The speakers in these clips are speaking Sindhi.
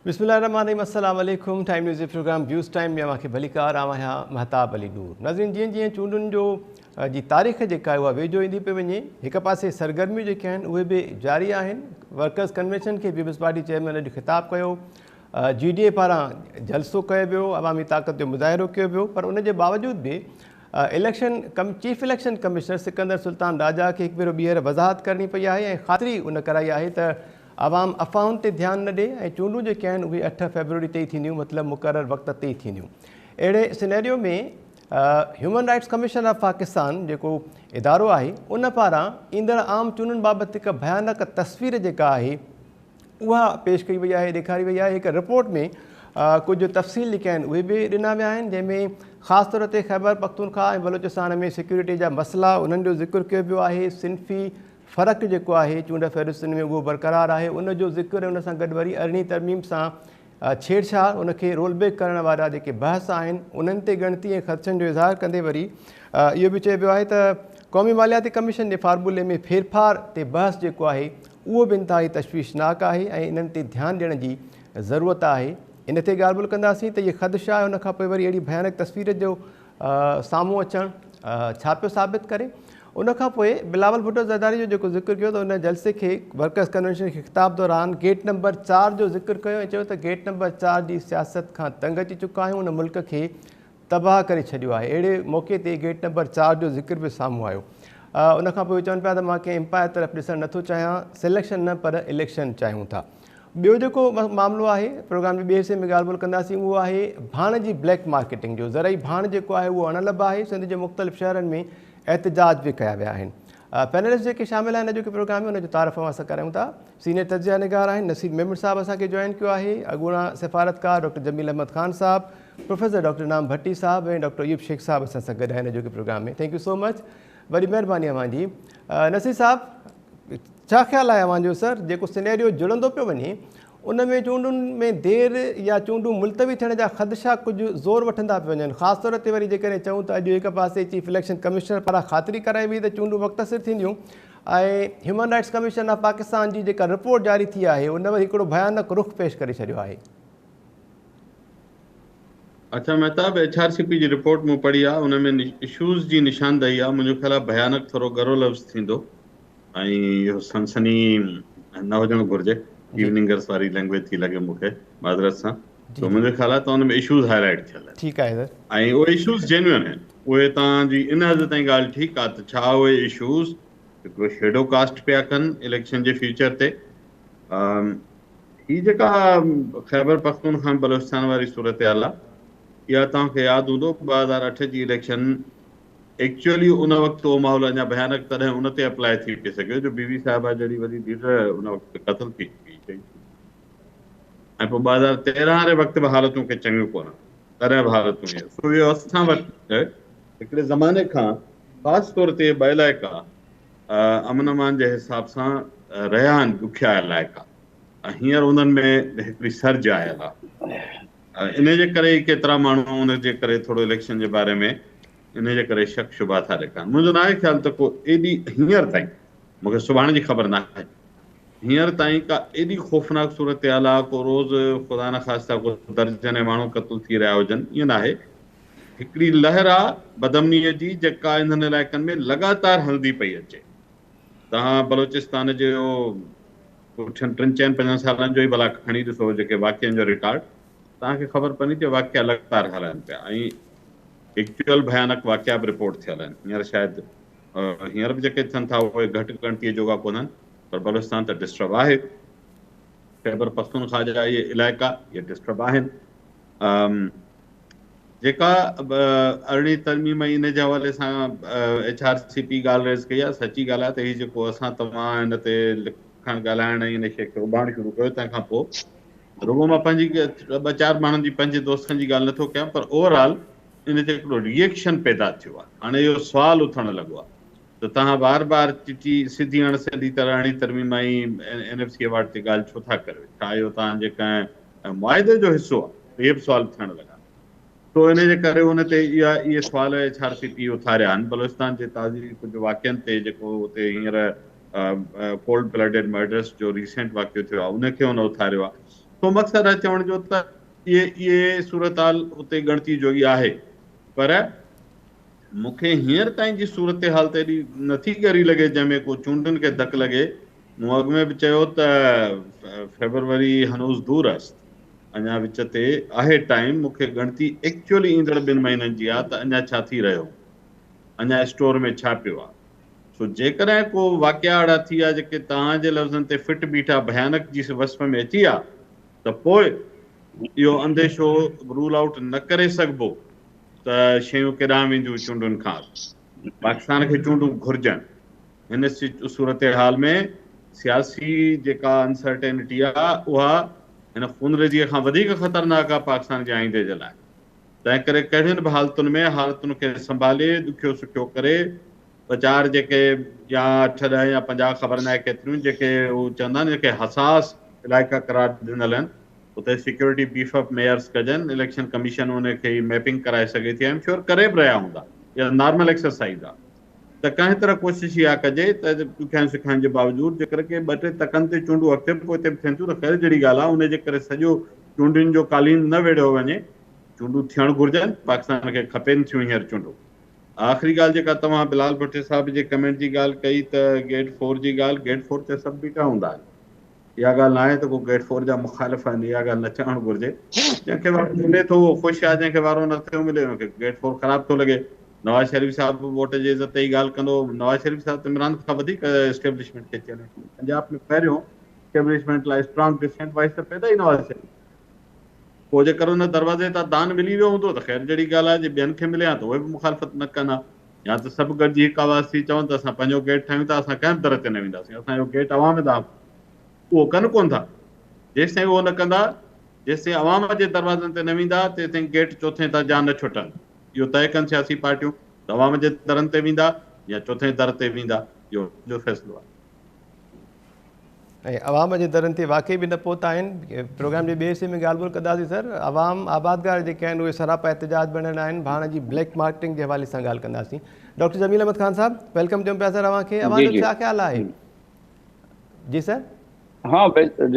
بسم الله الرحمٰن الرحيم السلام عليڪم ٽائيم نيوز جي پروگرام ويوز ٽائيم ۾ اوهان کي ڀليڪار. آئون آهيان مهتاب علي نور. ناظرين، جيئن جيئن چونڊن جو جي تاريخ جيڪا آهي اها ويجهو ايندي پئي وڃي، هڪ پاسي سرگرميون جيڪي آهن اهي به جاري آهن. ورڪرز ڪنوينشن کي پيپلز پارٽي چيئرمين اڄ خطاب ڪيو، جي ڊي اي پاران جلسو ڪيو ويو، عوامي طاقت جو مظاهرو ڪيو ويو، پر ان جي باوجود به election chief election commissioner Sikandar Sultan Raja کي هڪ ڀيرو ٻيهر وضاحت ڪرڻي پئي آهي ۽ خاطري ان ڪرائي آهي ته عوام افواهن تي ڌيان نه ڏي ۽ چونڊون جيڪي آهن اهي 8 فيبروري تي ئي ٿينديون، مطلب مقرر وقت تي ئي ٿينديون. اهڙي scenario ۾ human rights commission of Pakistan جيڪو ادارو آهي ان پاران ايندڙ عام چونڊن بابت هڪ ڀيانڪ تصوير جيڪا آهي اها پيش ڪئي وئي آهي، ڏيکاري وئي آهي. هڪ رپورٽ ۾ ڪجهه تفصيل جيڪي آهن اهي به ڏنا ويا آهن، جنهن ۾ خاص طور تي خيبر پختونخوا ۽ بلوچستان ۾ سيڪيورٽي جا مسئلا انهن جو ذڪر ڪيو ويو آهي. صنفي فرق جيڪو آهي چونڊ فهرستن ۾ اهو برقرار آهي ان جو ذڪر، ان سان گڏ وري ارڙهين ترميم سان ڇيڙڇاڙ، ان کي رول بيڪ ڪرڻ وارا جيڪي بحث آهن انهن تي ڳڻتي ۽ خدشن جو اظهار ڪندي وري اهو به چيو ويو آهي ته قومي مالياتي ڪميشن جي فارمولي ۾ ڦيرڦار تي بحث جيڪو آهي اهو به انتهائي تشويشناڪ آهي ۽ انهن تي ڌيان ڏيڻ جي ضرورت آهي. ان تي ڳالهه ٻولهه ڪنداسين ته اهي خدشا ۽ ان کان پوء وري اهڙي ڀيانڪ تصوير جو سامهون اچڻ ڇا پيو ثابت ڪري. ان کان پوء بلاول ڀٽو زرداري جو جيڪو ذڪر ڪيو ته ان جلسي کي ورڪرز ڪنوينشن کي خطاب دوران گيٽ نمبر 4 جو ذڪر ڪيو ۽ چيو ته گيٽ نمبر 4 جي سياست کان تنگ اچي چڪا آهيون، ان ملڪ کي تباهه ڪري ڇڏيو آهي. اهڙي موقعي تي گيٽ نمبر 4 جو ذڪر به سامهون آيو. ان کان پوء چون پيا ته مان ڪنهن امپائر طرف ڏسڻ نٿو چاهيان، سليڪشن نه پر اليڪشن چاهيون ٿا. ٻيو جيڪو معاملو آهي پروگرام جي ٻئي حصي ۾ ڳالهه ٻولهه ڪنداسين اهو آهي ڀاڻ جي بليڪ مارڪيٽنگ جو. زرعي ڀاڻ جيڪو آهي اهو اڻلڀ آهي، سنڌ جي مختلف شهرن ۾ احتجاج به ڪيا ويا آهن. پينلسٽ جيڪي شامل آهن اڄوڪي پروگرام ۾ ان جو تعارف اوهان سان ڪرايون ٿا. سينيئر تجزيه نگار آهن نصير ميمڻ صاحب اسان کي جوائن ڪيو آهي، اڳوڻا سفارتڪار ڊاڪٽر جميل احمد خان صاحب، پروفيسر ڊاڪٽر انعام ڀٽي صاحب ۽ ڊاڪٽر ايوب شيخ صاحب اسان سان گڏ آهن اڄوڪي programme ۾. Thank you so much, وڏي مهرباني اوهان جي. نصير صاحب، ڇا خيال آهي اوهان جو سر، جيڪو سينيريو جڙندو پيو وڃي ان ۾ چونڊن ۾ دير يا چونڊون ملتوي ٿيڻ جا خدشا ڪجهه زور وٺندا پيا وڃن، خاص طور تي وري جيڪڏهن چئون ته اڄ هڪ پاسي چيف اليڪشن ڪمشنر پاران خاطري ڪرائي وئي ته چونڊون وقت سر ٿينديون ۽ human rights commission of Pakistan جي جيڪا رپورٽ جاري ٿي آهي ان وري هڪڙو ڀيانڪ رخ پيش ڪري ڇڏيو آهي. اڇا Mehtab, H R C P جي رپورٽ مون پڙهي آهي، ان ۾ اشوز جي نشاندهي آهي، منهنجو خيال آهي ڀيانڪ ٿورو ڳرو لفظ ٿيندو ۽ اهو سنسني نه هجڻ گهرجي، ايوننگرس واري لينگويج ٿي لڳي مون کي معذرت سان. سو منهنجو خيال آهي ته ان ۾ اشوز هاء لائيٽ ٿيل آهن ٺيڪ آهي سر. ۽ اهي اشوز جينوئن آهن. اهي توهان جي ان حد تائين ڳالهه ٺيڪ آهي ته ڇا اهي اشوز هڪڙو شيڊو ڪاسٽ پيا ڪن اليڪشن جي فيوچر تي. هي جيڪا خيبر پختونخوا بلوچستان واري صورتحال آهي اها توهان کي ياد هوندو 2008 جي اليڪشن ايڪچوئلي ان وقت اهو ماحول اڃا ڀيانڪ تڏهن ان تي اپلاء ٿي پئي سگهيو جو بي بي صاحبه جهڙي وڏي ليڊر ان وقت قتل ٿي چڪي هئي ۽ پوء 2013 واري وقت به حالتون ڪي چڱيون ڪونه تڏهن به حالتون هيون. سو اهو اسان وٽ هڪڙي زماني کان خاص طور تي ٻه علائقا امن امان جي حساب سان رهيا آهن ڏکيا علائقا ۽ هينئر انهن ۾ هڪڙي سرج آيل آهي. انهيء جي ڪري ئي ڪيترا ماڻهو ان جي ڪري ٿورو اليڪشن جي باري ۾ انهيء جي ڪري شڪ شبها ٿا ڏيکارن. منهنجو ناهي خيال ته ڪو ايڏي هينئر تائين، مون کي سڀاڻي جي خبر ناهي، هينئر تائين ڪا ايڏي خوفناڪ صورتحال آ، ڪو روز خدا نخواسته ڪو درجنين ماڻهو قتل ٿي رهيا هجن، ائين ناهي. هڪڙي لهر آ بدامنيء جي جيڪا انهن علائقن ۾ لڳاتار هلندي پئي اچي. توهان بلوچستان جو پٺين ٽن چئن پنجن سالن جو ئي ڀلا کڻي ڏسو جيڪي واقعن جو رڪارڊ توهان کي خبر پوندي ته واقعا لڳاتار هلن پيا ۽ ايڪچوئل ڀيانڪ واقعا به رپورٽ ٿيل آهن. هينئر شايد هينئر به جيڪي ٿين ٿا اهي گهٽ ڳڻتيء جوڳا ڪونهن پر بلوچستان ته ڊسٽرب آهي. خيبر پختونخوا جا اهي علائقا اهي ڊسٽرب آهن. جيڪا ارڙهين ترميم ۽ ان جي حوالي سان ايڇ آر سي پي ڳالهه ريز ڪئي آهي، سچي ڳالهه آهي ته هي جيڪو اسان توهان هن تي لکڻ ڳالهائڻ ۽ ان شيء کي اڀارڻ شروع ڪيو تنهن کان پوء رڳو مان پنهنجي ٻه چار ماڻهن جي پنهنجي دوستن جي ڳالهه نٿو ڪيان پر اوور آل ان تي هڪڙو ري ايڪشن پيدا ٿيو آهي. هاڻي اهو سوال اٿڻ لڳو آهي ته توهان بار بار چٽي سڌي اڻ سڌي طرح ارڙهين ترميم ۽ اين ايف سي ايوارڊ تي ڳالهه ڇو ٿا ڪريو؟ ڇا اهو توهان جي ڪنهن معاهدي جو حصو آهي؟ اهي به سوال ٿيڻ لڳا. سو ان جي ڪري ان تي اها اهي سوال ايڇ آر سي پي اٿاريا آهن. بلوچستان جي تازي ڪجهه واقعن تي جيڪو اتي هينئر ڪولڊ بلڊڊ مرڊرس جو ريسينٽ واقعو ٿيو آهي ان کي هن اٿاريو آهي. سو سو مقصد آهي چوڻ جو ته اهي اهي صورتحال اتي ڳڻتي جوڳي آهي پر مون کي هينئر تائين جي صورتحال ته ايڏي نٿي ڳري لڳي جنهن ۾ ڪو چونڊن کي ڌڪ لڳي. مون اڳ ۾ به چيو ته فيبروري هنوز دور است، اڃا وچ تي آهي ٽائيم، مون کي ڳڻتي ايڪچوئلي ايندڙ ٻن مهينن جي آ ته اڃا ڇا ٿي رهيو هوندو، اڃا اسٽور ۾ ڇا پيو آ. سو جيڪڏهن ڪو واقعا اهڙا ٿي ويا جيڪي توهان جي لفظن تي فٽ بيٺا ڀيانڪ جي وصف ۾ اچي ويا ته پوء اهو انديشو رول آئوٽ نه ڪري سگهبو ته شيون ڪيڏانهن وينديون چونڊن کان اڳ. پاڪستان کي چونڊون گهرجن. هن صورتحال ۾ سياسي جيڪا انسرٽينٽي آ اها هن خونريزيء کان وڌيڪ خطرناڪ آ پاڪستان جي آئيندي جي لاء. تنهنڪري ڪهڙين به حالتن ۾ حالتن کي سنڀالي ڏکيو سکيو ڪري ٻه چار جيڪي يا اٺ ڏهه يا 50 خبر ناهي ڪيتريون جيڪي هو چوندا آهن جيڪي حساس علائقا قرار ڏنل آهن اتي سيڪيورٽي بيف اپ ميئرز ڪجن، اليڪشن ڪميشن ان کي ميپنگ ڪرائي سگهي ٿي، I am sure ڪري به رهيا هوندا، اها نارمل ايڪسرسائيز آهي ته ڪنهن طرح ڪوشش اها ڪجي ته ڏکيائين سکيائين جي باوجود جيڪر ڪي ٻه ٽي تڪن تي چونڊون اڳتي به پوئتي به ٿين ٿيون ته خير جهڙي ڳالهه آهي ان جي ڪري سڄو چونڊين جو قالين نه ويڙهيو وڃي، چونڊون ٿيڻ گهرجن، پاڪستان کي کپين ٿيون هينئر چونڊون. آخري ڳالهه جيڪا توهان بلال ڀٽي صاحب جي ڪمينٽ جي ڳالهه ڪئي ته گيٽ فور جي ڳالهه، گيٽ فور تي سڀ بيٺا هوندا آهن. اها ڳالهه ناهي ته ڪو گيٽ فور جا مخالف آهن، اها ڳالهه نه چوڻ گهرجي. جنهن کي وارو ملي ٿو اهو خوش آهي، جنهن کي وارو نه ٿيو ملي ان کي گيٽ فور خراب ٿو لڳي. نواز شريف صاحب به ووٽ جي عزت تي ئي ڳالهه ڪندو. نواز شريف صاحب ته عمران کان وڌيڪ اسٽيبلشمينٽ کي چئلينج ڪندو. پنجاب ۾ پهريون اسٽيبلشمينٽ لاء اسٽرانگ ڊسينٽ وائس ته پيدا ئي نواز شريف. پوء جيڪر ان دروازي تان دان ملي ويو هوندو ته خير جهڙي ڳالهه آهي، جي ٻين کي ملي ها ته اهي به مخالفت نه ڪن ها. يا ته سڀ گڏجي هڪ آواز ٿي چون ته اسان پنهنجو گيٽ ٺاهيون ٿا، اسان ڪنهن به در تي نه وينداسين، اسان اهو گيٽ عوام ڏانهن اهو ڪن ڪونه ٿا. جيستائين اهو نه ڪندا، جيستائين عوام جي دروازن تي نه ويندا، تيستائين گيٽ چوٿين تان جان نه ڇٽن. اهو طئي ڪن سياسي پارٽيون ته عوام جي درن تي ويندا يا چوٿين در تي ويندا، اهو انهن جو فيصلو آهي. ۽ عوام جي درن تي واقعي به نه پهتا آهن. پروگرام جي ٻئي حصي ۾ ڳالهه ٻولهه ڪنداسين سر. عوام آبادگار جيڪي آهن اهي سراپا احتجاج بڻيل آهن، ڀاڻ جي بليڪ مارڪيٽنگ جي حوالي سان ڳالهه ڪنداسين. ڊاڪٽر جميل احمد خان صاحب welcome چئون پيا سر اوهان کي، اوهان جو ڇا خيال آهي؟ جي سر. ها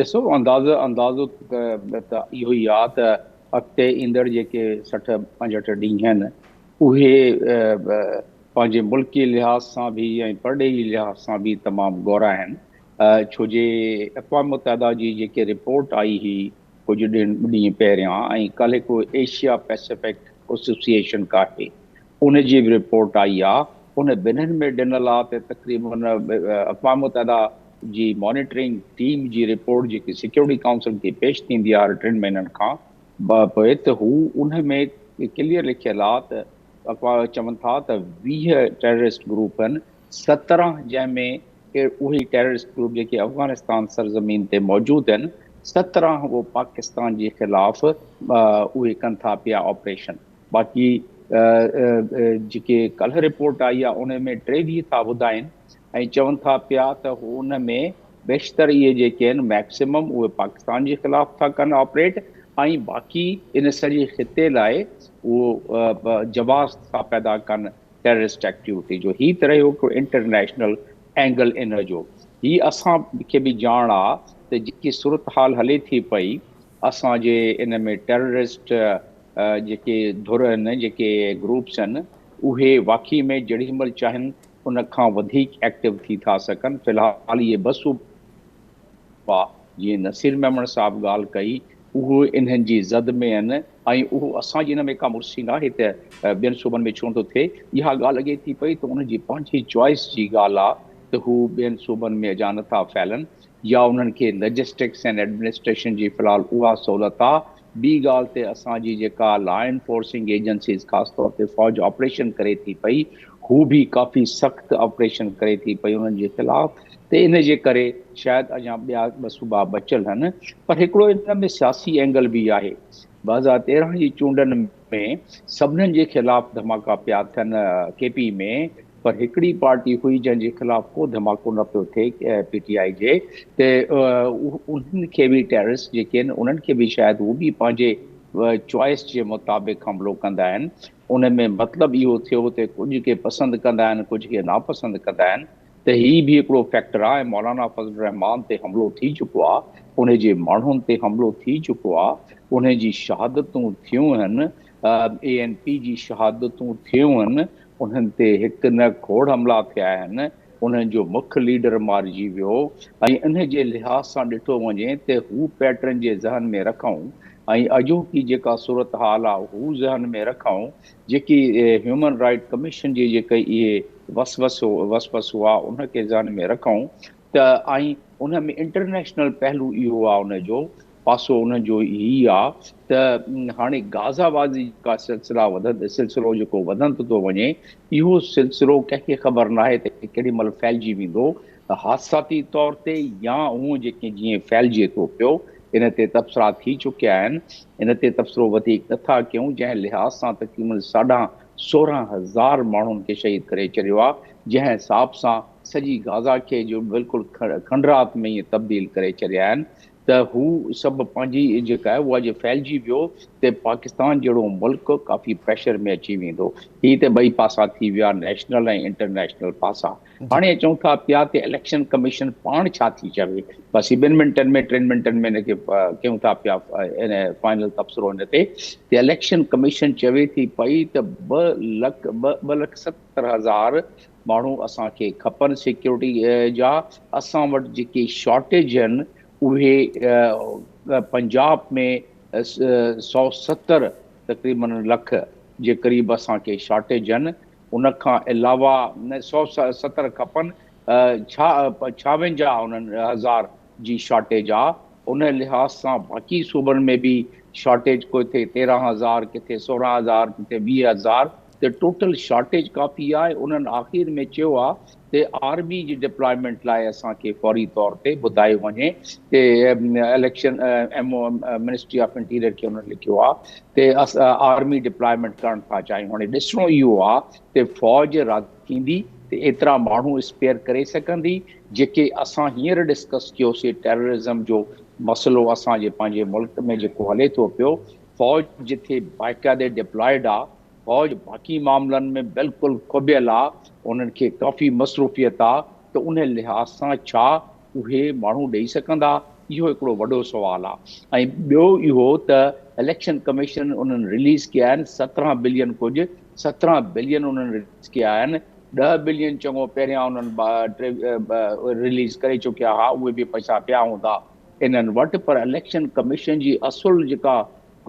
ڏسو اندازو اندازو ته اهو ئي آهي ته اڳتي ايندڙ جيڪي 60 65 ڏينهن آهن اهي پنهنجي ملڪي لحاظ سان به ۽ پرڏيهي لحاظ سان به تمام ڳورا آهن ڇو جي اقوام متحده جي جيڪي رپورٽ آئي هئي ڪجهه ڏينهن پهريان ۽ ڪالهه هڪڙو ايشيا پيسفڪ ايسوسيئيشن ڪاهي ان جي به رپورٽ آئي آ ان ٻنهين ۾ ڏنل آ ته تقريبن اقوام متحده جي مانيٽرنگ ٽيم جي رپورٽ جيڪي سيڪيورٽي ڪائونسل کي پيش ٿيندي آ هر 3 مهينن کان پوء ته هو ان ۾ ڪليئر لکيل آ ته چون ٿا ته 20 ٽيررسٽ گروپ آهن، 17 جنهن ۾ اهي ٽيررسٽ گروپ جيڪي افغانستان سرزمين تي موجود آهن، 17 اهو پاڪستان جي خلاف اهي ڪن ٿا پيا آپريشن. باقي جيڪي ڪلهه رپورٽ آئي آهي ان ۾ 23 ٿا ٻڌائين ۽ چون ٿا پيا ته ان ۾ بيشتر اهي جيڪي آهن ميڪسيمم اهي پاڪستان جي خلاف ٿا ڪن آپريٽ ۽ باقي ان سڄي خطي لاء اهو جواز ٿا پيدا ڪن ٽيررسٽ ايڪٽيوٽي جو. هي ته رهيو هڪڙو انٽرنيشنل اينگل ان جو. هي اسان کي به ڄاڻ آ ته جيڪي صورتحال هلي ٿي پئي اسان جي ان ۾ ٽيررسٽ جيڪي ڌر آهن جيڪي گروپس آهن اهي واقعي ۾ جهڙي مهل چاهين ان کان وڌيڪ ايڪٽو ٿي ٿا سگهن. في الحال اهي ٻه صوبا جيئن نصير ميمڻ صاحب ڳالهه ڪئي اهي انهن جي زد ۾ آهن ۽ اهو اسان جي ان ۾ ڪا مڙسي ناهي ته ٻين صوبن ۾ ڇو نٿو ٿئي. اها ڳالهه لڳي ٿي پئي ته انهن جي پنهنجي چوائس جي ڳالهه آ ته هو ٻين صوبن ۾ اڃا نٿا ڦهلن يا انهن کي لاجسٽڪس اينڊ ايڊمنسٽريشن جي في الحال اها سهولت آ. ٻي ڳالهه ته اسان جي جيڪا لا انفورسنگ ايجنسيز خاص طور تي فوج آپريشن ڪري ٿي پئي هو به ڪافي سخت آپريشن ڪري ٿي پئي انهن جي خلاف ته ان جي ڪري شايد اڃا ٻيا ٻه صوبا بچيل هن پر هڪڙو ان ۾ سياسي اينگل به آهي. 2013 جي چونڊن ۾ سڀنن جي خلاف ڌماڪا پيا ٿين ڪي پي ۾ پر هڪڙي پارٽي هئي جنهن جي خلاف ڪو ڌماڪو نه پيو ٿئي پي ٽي آء جي ته انهن کي به ٽيررسٽ جيڪي آهن انهن کي به شايد هو به پنهنجي چوائس جي مطابق حملو ڪندا آهن ان ۾ مطلب اهو ٿيو ته ڪجهه کي پسند ڪندا آهن ڪجهه کي ناپسند ڪندا آهن ته هي به هڪڙو فيڪٽر آهي ۽ مولانا فضل الرحمان تي حملو ٿي چڪو آهي ان جي ماڻهن تي حملو ٿي چڪو آ، انهن جي شهادتون ٿيون آهن، اي اين پي جي شهادتون ٿيون آهن، انهن تي هڪ نه کوڙ حملا ٿيا آهن، انهن جو مک ليڊر مارجي ويو ۽ ان جي لحاظ سان ڏٺو وڃي ته هو پيٽرن جي ذهن ۾ رکون ۽ اڄوڪي جيڪا صورتحال آ هو ذهن ۾ رکون جيڪي هيومن رائيٽ ڪميشن جي جيڪي اهي وسوسو وسوسو آ ان کي ذهن ۾ رکون ته ۽ ان ۾ انٽرنيشنل پهلو اهو آ ان جو پاسو ان جو هي آ ته هاڻي گازا وازي جيڪا سلسلا وڌند سلسلو جيڪو وڌند ٿو وڃي اهو سلسلو ڪنهن کي خبر ناهي ته ڪيڏي مهل ڦهلجي ويندو حادثاتي طور تي يا هونء جيڪي جيئن ڦهلجي ٿو پيو ان تي تبصرا ٿي چڪيا آهن ان تي تبصرو وڌيڪ نٿا ڪيون جنهن لحاظ سان تقريبن ساڍا 16,000 ماڻهن کي شهيد ڪري ڇڏيو آ جنهن حساب سان سڄي گازا کي جو بلڪل کنڊرات ۾ ائين تبديل ڪري ڇڏيا آهن ته هو سڀ پنهنجي جيڪا آهي اها جي ڦهلجي ويو ته پاڪستان جهڙو ملڪ ڪافي پريشر ۾ اچي ويندو. هي ته ٻئي پاسا ٿي ويا نيشنل ۽ انٽرنيشنل پاسا. هاڻي اچون ٿا پيا ته اليڪشن ڪميشن پاڻ ڇا ٿي چوي. بس هي ٻن منٽن ۾ ٽن منٽن ۾ ان کي ڪيون ٿا پيا ان فائنل تبصرو ان تي ته اليڪشن ڪميشن چوي ٿي پئي ته ٻه لک 2,70,000 ماڻهو اسان کي کپن سيڪيورٽي جا اسان وٽ جيڪي شارٽيج آهن اهي پنجاب ۾ 170 تقريبن لک جي قريب اسان کي شارٽيج آهن ان کان علاوه 170 کپن 56 انهن هزار جي شارٽيج آ ان لحاظ سان باقي صوبن ۾ به شارٽيج ڪٿي 13 هزار، ڪٿي 16 هزار، ڪٿي 20 هزار، ته ٽوٽل شارٽيج ڪافي آهي. انهن آخر ۾ چيو آ ته آرمي جي ڊپلائمينٽ لاء اسان کي فوري طور تي ٻڌايو وڃي ته election M O ministry of interior کي انهن لکيو آ ته آرمي ڊپلائمينٽ ڪرڻ ٿا چاهيون. هاڻي ڏسڻو اهو آ ته فوج راضي ٿيندي ته ايترا ماڻهو اسپيئر ڪري سگهندي؟ جيڪي اسان هينئر ڊسڪس ڪيوسي ٽيررزم جو مسئلو اسان جي پنهنجي ملڪ ۾ جيڪو هلي ٿو پيو، فوج جٿي باقاعدي ڊپلائيڊ آ، فوج باقي معاملن ۾ بلڪل کٻيل آ، انهن کي ڪافي مصروفيت آ ته ان لحاظ سان ڇا اهي ماڻهو ڏئي سگهندا؟ اهو هڪڙو وڏو سوال آ. ۽ ٻيو اهو ته اليڪشن ڪميشن انهن رليز ڪيا آهن 17 بلين ڪجهه 17 بلين انهن رليز ڪيا آهن، 10 بلين چڱو پهريان انهن رليز ڪري چڪيا ها، اهي به پئسا پيا هوندا انهن وٽ، پر اليڪشن ڪميشن جي اصل جيڪا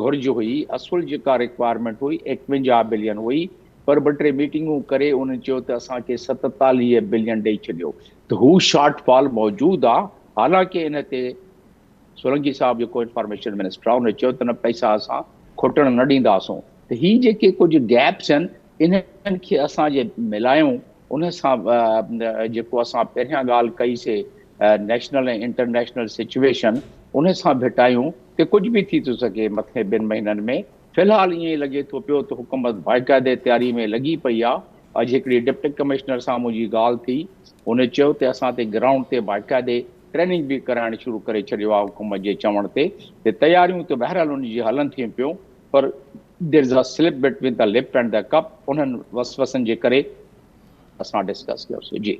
گهرج هئي، اصل جيڪا رڪوائرمينٽ هئي 51 بلين هئي، پر ٻه ٽي ميٽنگون ڪري انهن چيو ته اسان کي 47 بلين ڏئي ڇڏيو ته هو شارٽ فال موجود آ. حالانڪه ان تي سولنگي صاحب جيڪو انفارميشن منسٽر آ ان چيو ته نه پئسا اسان کوٽڻ نه ڏينداسون، ته هي جيڪي ڪجهه گيپس آهن انهن کي اسان جي ملايون ان سان جيڪو اسان پهريان ڳالهه ڪئي سي نيشنل ۽ انٽرنيشنل سچويشن ان سان ڀيٽايون ته ڪجهه به ٿي ٿو سگهي مٿين ٻن مهينن ۾. في الحال ائين ئي لڳي ٿو پيو ته حڪومت باقاعدي تياري ۾ لڳي پئي آ. اڄ هڪڙي ڊپٽي ڪمشنر سان منهنجي ڳالهه ٿي، هن چيو ته اسان تي گرائونڊ تي باقاعدي ٽريننگ به ڪرائڻ شروع ڪري ڇڏيو آ حڪومت جي چوڻ تي ته تياريون ته بهرحال ان جي هلن ٿيون پيون پر there is a slip between the lip and the cup انهن وسوسن جي ڪري اسان ڊسڪس ڪيوسي جي.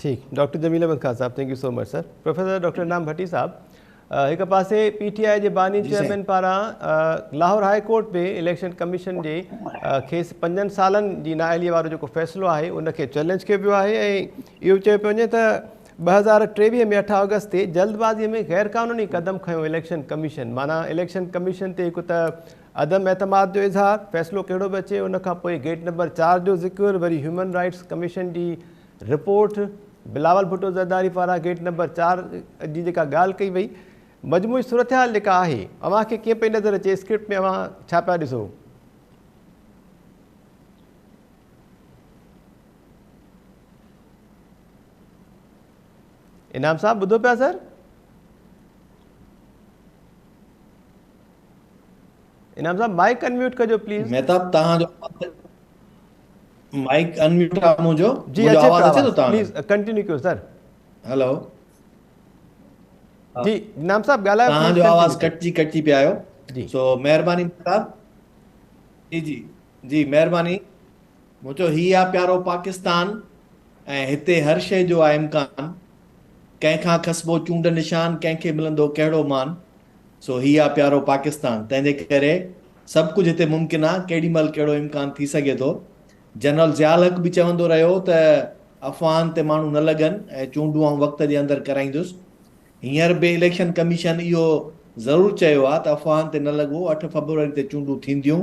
ٺيڪ ڊاڪٽر جميل احمد خان صاحب thank you so much sir. Professor doctor Inam Bhatti صاحب هڪ پاسي پي ٽي آء جي باني چيئرمين پاران Lahore high court ۾ election commission جي کيس 5 سالن جي نااهلي وارو جيڪو فيصلو آهي ان کي چئلينج ڪيو ويو آهي ۽ اهو چيو پيو وڃي ته 2023 ۾ 8 آگسٽ تي جلدبازي ۾ غيرقانوني قدم کنيو اليڪشن ڪميشن، معنيٰ اليڪشن ڪميشن تي هڪ ته عدم اعتماد جو اظهار، فيصلو ڪهڙو به اچي ان کان پوء گيٽ نمبر 4 جو ذڪر، وري هيومن رائٽس ڪميشن جي رپورٽ، بلاول ڀٽو زرداري پاران گيٽ نمبر 4 جي جيڪا ڳالهه ڪئي وئي، مجموعي صورتحال جيڪا آهي اوهان کي ڪيئن پئي نظر اچي، اسڪرپٽ ۾ اوهان ڇا پيا ڏسو؟ انعام صاحب ٻڌو پيا سر؟ انعام صاحب مائڪ انميوٽ ڪجو پليز. مهتاب توهان جو مائڪ انميوٽ آ منهنجو. جي اچي آواز اچي ٿو توهان پليز ڪنٽينيو ڪيو سر. هيلو جي انعام صاحب ڳالهايو. توهان جو آواز ڪٽجي ڪٽجي پيو آيو جي سو مهرباني مهتاب. جي جي جي مهرباني. مون چيو هي آ پيارو پاڪستان ۽ هتي هر شيء جو آ امڪان. ڪنهن کان کسبو چونڊ نشان، ڪنهن کي ملندو ڪهڙو مان، سو هي آ پيارو پاڪستان. تنهن جي ڪري سڀ ڪجهه هتي ممڪن آ، ڪيڏي مهل ڪهڙو امڪان ٿي سگهي ٿو. جنرل ضياء الحق به چوندو رهيو ته افواهن تي ماڻهو نه لڳن ۽ چونڊون آئون وقت جي اندر ڪرائيندس. هينئر به اليڪشن ڪميشن اهو ضرور چيو آ ته افواهن تي نه لڳو، اٺ فبروري تي چونڊون ٿينديون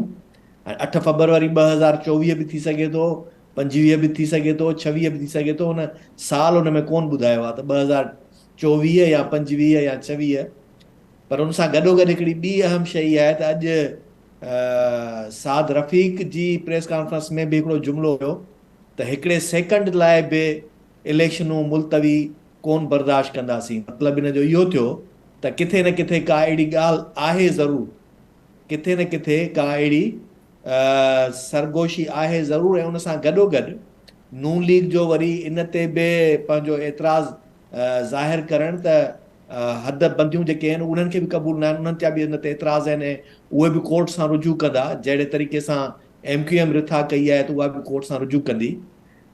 ۽ اٺ فبروري 2024 به ٿي سگهي ٿو، 25 به ٿي سگهي ٿو، 26 به ٿي سگهي ٿو، هن سال ان ۾ ڪونه ٻڌايو آهي ته 2024 يا 25 يا 26 پر ان سان گڏوگڏ هڪڙي ٻي اهم شيء اها آهي ته اڄ سعد رفيق جي پريس ڪانفرنس ۾ به هڪڙو جملو هيو ته هڪڙي سيڪنڊ لاء به اليڪشنون ملتوي ڪونه برداشت ڪنداسين مطلب ان جو اهو ٿيو ته ڪٿي نه ڪٿي ڪا اهڙي ڳالهه آهي ضرور ڪٿي نه ڪٿي ڪا اهڙي سرگوشي آهي ضرور ۽ ان سان گڏوگڏ نون ليگ جو وري ان تي به پنهنجو اعتراض ظاهر ڪرڻ ته حد بنديون جيڪي آهن انهن کي به قبول ناهن انهن جا به ان تي اعتراض آهن ۽ اهي به ڪورٽ سان رجوع ڪندا جهڙي طريقي سان ايم ڪيو ايم رٿا ڪئي آهي ته اها به ڪورٽ سان رجوع ڪندي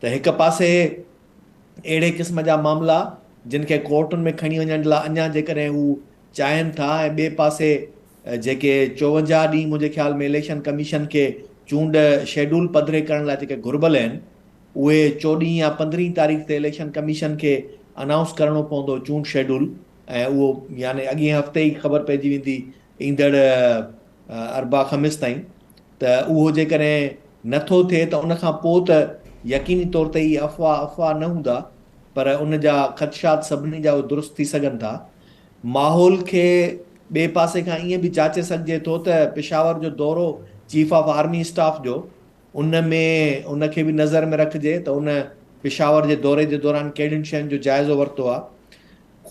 ته هڪ پاسي اهڙي قسم جا معاملا جن کي ڪورٽن ۾ کڻي وڃڻ لاء اڃا جيڪڏهن هو چاهين ٿا ۽ ٻئي پاسي جيڪي 54 ڏينهن منهنجي خيال ۾ اليڪشن ڪميشن کي چونڊ شيڊول پڌري ڪرڻ لاء جيڪي گهربل آهن اهي چوڏهين يا پندرهين تاريخ تي اليڪشن ڪميشن کي انائونس ڪرڻو پوندو چونڊ شيڊول ۽ اهو يعني اڳئين هفتي ئي خبر پئجي ويندي ايندڙ اربع خميس تائين ته اهو جيڪڏهن نه ٿو ٿئي ته ان کان پوء ته يقيني طور تي اهي افواهه افواهه نه هوندا پر ان جا خدشات سڀني جا اهي درست ٿي سگهن ٿا. ماحول کي ٻئي پاسي کان ائين به جاچي سگهجي ٿو ته پشاور جو دورو چيف آف آرمي اسٽاف جو ان ۾ ان کي به نظر ۾ رکجي ته ان پشاور جي دوري جي دوران ڪهڙين شين جو جائزو ورتو آهي.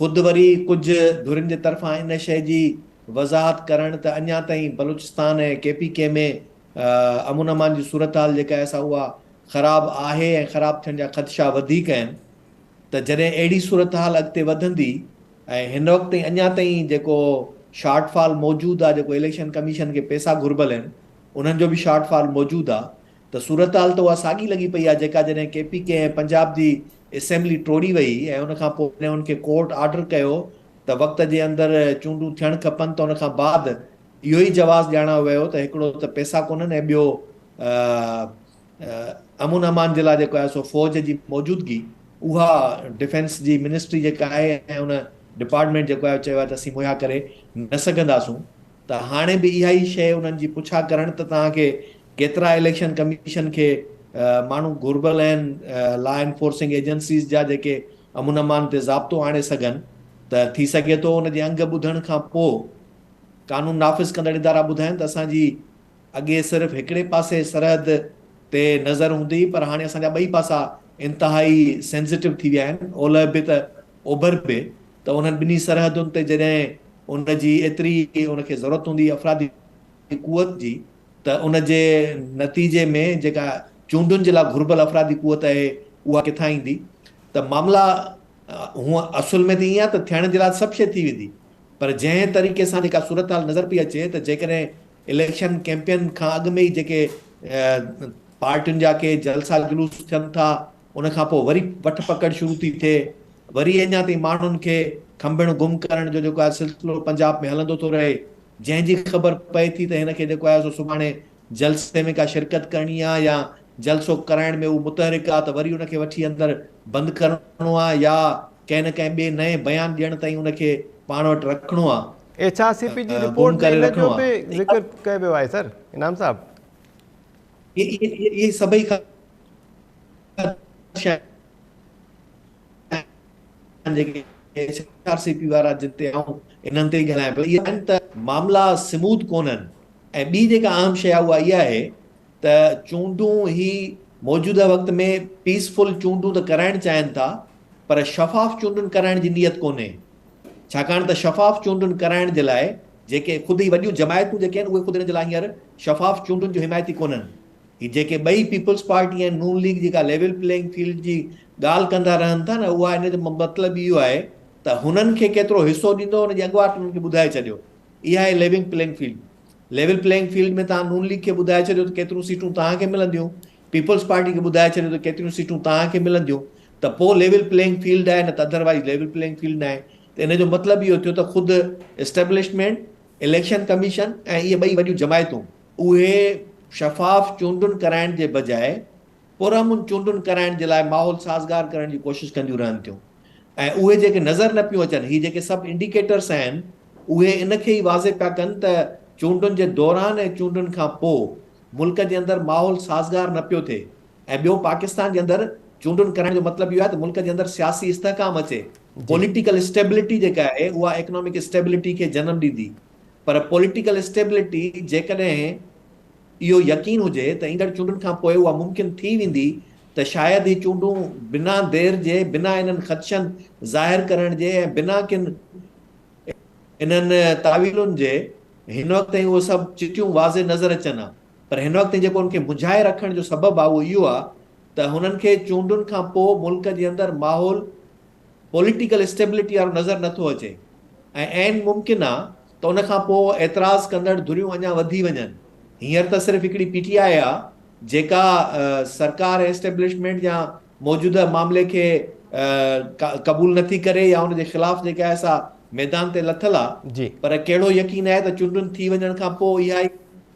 خود وري ڪجهه ڌرين جي طرفان ان شيء جي وضاحت ڪرڻ ته اڃا تائين بلوچستان ۽ ڪي پي ڪي ۾ امن امان جي صورتحال جيڪا آهي سا اها خراب آهي ۽ خراب ٿيڻ جا خدشا وڌيڪ آهن ته جڏهن اهڙي صورتحال اڳتي وڌندي ۽ هن وقت تائين اڃا تائين جيڪو شارٽ فال موجود آهي جيڪو اليڪشن ڪميشن کي پئسا گهربل آهن انهن جو به شارٽ فال موجود آهي ته صورتحال ته اها ساڳي لڳي پئي آهي جيڪا جڏهن ڪي پي ڪي ۽ پنجاب جي اسيمبلي ٽوڙي وئي ۽ ان کان پوء جڏهن ان کي ڪورٽ آرڊر ڪيو ته وقت جي اندر چونڊون ٿيڻ کپن ته ان کان بعد اهو ئي جواز ڄاڻايو ويو ته هڪڙو ته پئسا ڪونهن ۽ ٻيو امن امان جي لاء جيڪو آهي سو فوج جي موجودگي اها ڊفينس جي منسٽري جيڪا آهي ۽ ان ڊپارٽمينٽ جيڪو آهي چيو آهي ته اسين مهيا ڪري نه سگهنداسون ته هاڻي به اها ئي شيء انهن جي پڇا ڪرڻ ته توهان کي ڪيترا اليڪشن ڪميشن کي ماڻهو گهربل آهن لا انفورسنگ ايجنسيز جا جيڪي امن امان تي ضابطو آڻي سگهن ته ٿي سگهي ٿو ان جي انگ ٻڌڻ کان پوء قانون نافذ ڪندڙ ادارا ٻڌائن ته اسان جي اڳي صرف هڪڙي پاسي سرحد تي نظر هوندي هئي پر هاڻي اسان جا ٻئي پاسا انتهائي سينسيٽو ٿي ويا آهن اولهه به ته اوڀر به ته انهن ٻنهي سرحدن تي جڏهن ان جي ايتري ان کي ضرورت هوندي افرادي قوت جي ته ان جي نتيجي ۾ جيڪا چونڊن جي لاء گهربل افرادي قوت آهي اها ڪٿان ايندي ته معاملا هونء اصل ۾ ته ائين آهي ته ٿيڻ جي لاء سڀ شيء ٿي ويندي پر جنهن طريقي سان جيڪا صورتحال نظر پئي اچي ته جيڪڏهن اليڪشن ڪيمپين کان اڳ ۾ ئي جيڪي پارٽين جا ڪي جلسا جلوس ٿين ٿا ان کان پوء وري وٺ پڪڙ شروع ٿي ٿئي وري اڃا تائين ماڻهن کي کنڀڻ گم ڪرڻ جو جيڪو آهي سلسلو پنجاب ۾ هلندو ٿو رهي جنهن جي خبر پئي ٿي ته هن کي جيڪو آهي سو سڀاڻي جلسي ۾ ڪا شرڪت ڪرڻي آهي يا جلسو ڪرائڻ ۾ هو متحرڪ آهي ته وري ان کي وٺي اندر بند ڪرڻو آهي يا ڪنهن نه ڪنهن ٻئي نئين بيان ڏيڻ تائين ان کي پاڻ وٽ رکڻو آ. ايڇ آر سي پي جي رپورٽ ۾ ان جو به ذڪر ڪيو ويو آهي سر انعام صاحب. اهي سڀئي خدشا آهن جيڪي ايڇ آر سي پي وارا جن تي آئون انهن تي ئي ڳالهايان پيو اهي آهن ته معاملا سموٿ ڪونهن ۽ ٻي جيڪا اهم شيء آهي اها اها آهي ته چونڊون هي موجوده وقت ۾ پيس فل چونڊون ته ڪرائڻ چاهين ٿا پر شفاف چونڊن ڪرائڻ جي نيت ڪونهي ڇاڪاڻ ته شفاف چونڊن ڪرائڻ جي لاء جيڪي خود هي وڏيون جماعتون جيڪي آهن اهي خود ان جي لاء هينئر شفاف چونڊن جون حمايتي ڪونهن هي جيڪي ٻئي پيپلز پارٽي ۽ نون ليگ جيڪا ليول پليئنگ فيلڊ جي ڳالهه ڪندا رهن ٿا نه اها ان جو مطلب اهو آهي ته هنن کي ڪيترو حصو ڏيندو ان جي اڳواٽ انهن کي ٻڌائي ڇڏيو اها آهي levelling playing field level playing field ۾ توهان نون ليگ کي ٻڌائي ڇڏيو ته ڪيتريون سيٽون توهان کي ملنديون، پيپلز پارٽي کي ٻڌائي ڇڏيو ته ڪيتريون سيٽون توهان کي ملنديون ته پوء ليول پليئنگ فيلڊ آهي نه ته اڌروائيز ليول پليئنگ فيلڊ ناهي ته ان جو مطلب اهو ٿيو ته خود اسٽيبلشمينٽ، اليڪشن ڪميشن ۽ اهي ٻئي وڏيون جماعتون اهي شفاف چونڊن ڪرائڻ جي بجاء پرامن چونڊن ڪرائڻ جي لاء ماحول سازگار ڪرڻ جي ڪوشش ڪنديون رهن ٿيون ۽ اهي جيڪي نظر نه پيون اچن هي جيڪي سڀ انڊيڪيٽرس آهن اهي ان کي ئي واضح پيا ڪن ته چونڊن جي دوران ۽ چونڊن کان پوء ملڪ جي اندر ماحول سازگار نه پيو ٿئي ۽ ٻيو پاڪستان جي اندر چونڊن ڪرائڻ جو مطلب اهو آهي ته ملڪ جي اندر سياسي استحڪام اچي، پوليٽيڪل اسٽيبلٽي جيڪا آهي اها اڪنامڪ اسٽيبلٽي کي جنم ڏيندي پر پوليٽيڪل اسٽيبلٽي جيڪڏهن اهو يقين هجي ته ايندڙ چونڊن کان پوء اها ممڪن ٿي ويندي ته شايد هي چونڊون بنا دير جي بنا انهن خدشن ظاهر ڪرڻ جي ۽ بنا ڪن انهن تاويلن جي هن وقت تائين اهي سڀ چٽيون واضح نظر اچن ها پر هن وقت تائين جيڪو ان کي منجهائي رکڻ جو سبب آهي اهو اهو آهي ته هنن کي چونڊن کان پوء ملڪ جي اندر ماحول پوليٽيڪل اسٽيبلٽي وارو نظر نٿو اچي ۽ عين ممڪن آ ته ان کان پوء اعتراض ڪندڙ ڌريون اڃا وڌي وڃن. هينئر ته صرف هڪڙي پي ٽي آء آ جيڪا سرڪار ۽ اسٽيبلشمينٽ يا موجوده معاملي کي قبول نٿي ڪري يا ان جي خلاف جيڪا آهي سا ميدان تي لٿل آ پر ڪهڙو يقين آهي ته چونڊن ٿي وڃڻ کان پوء اها ئي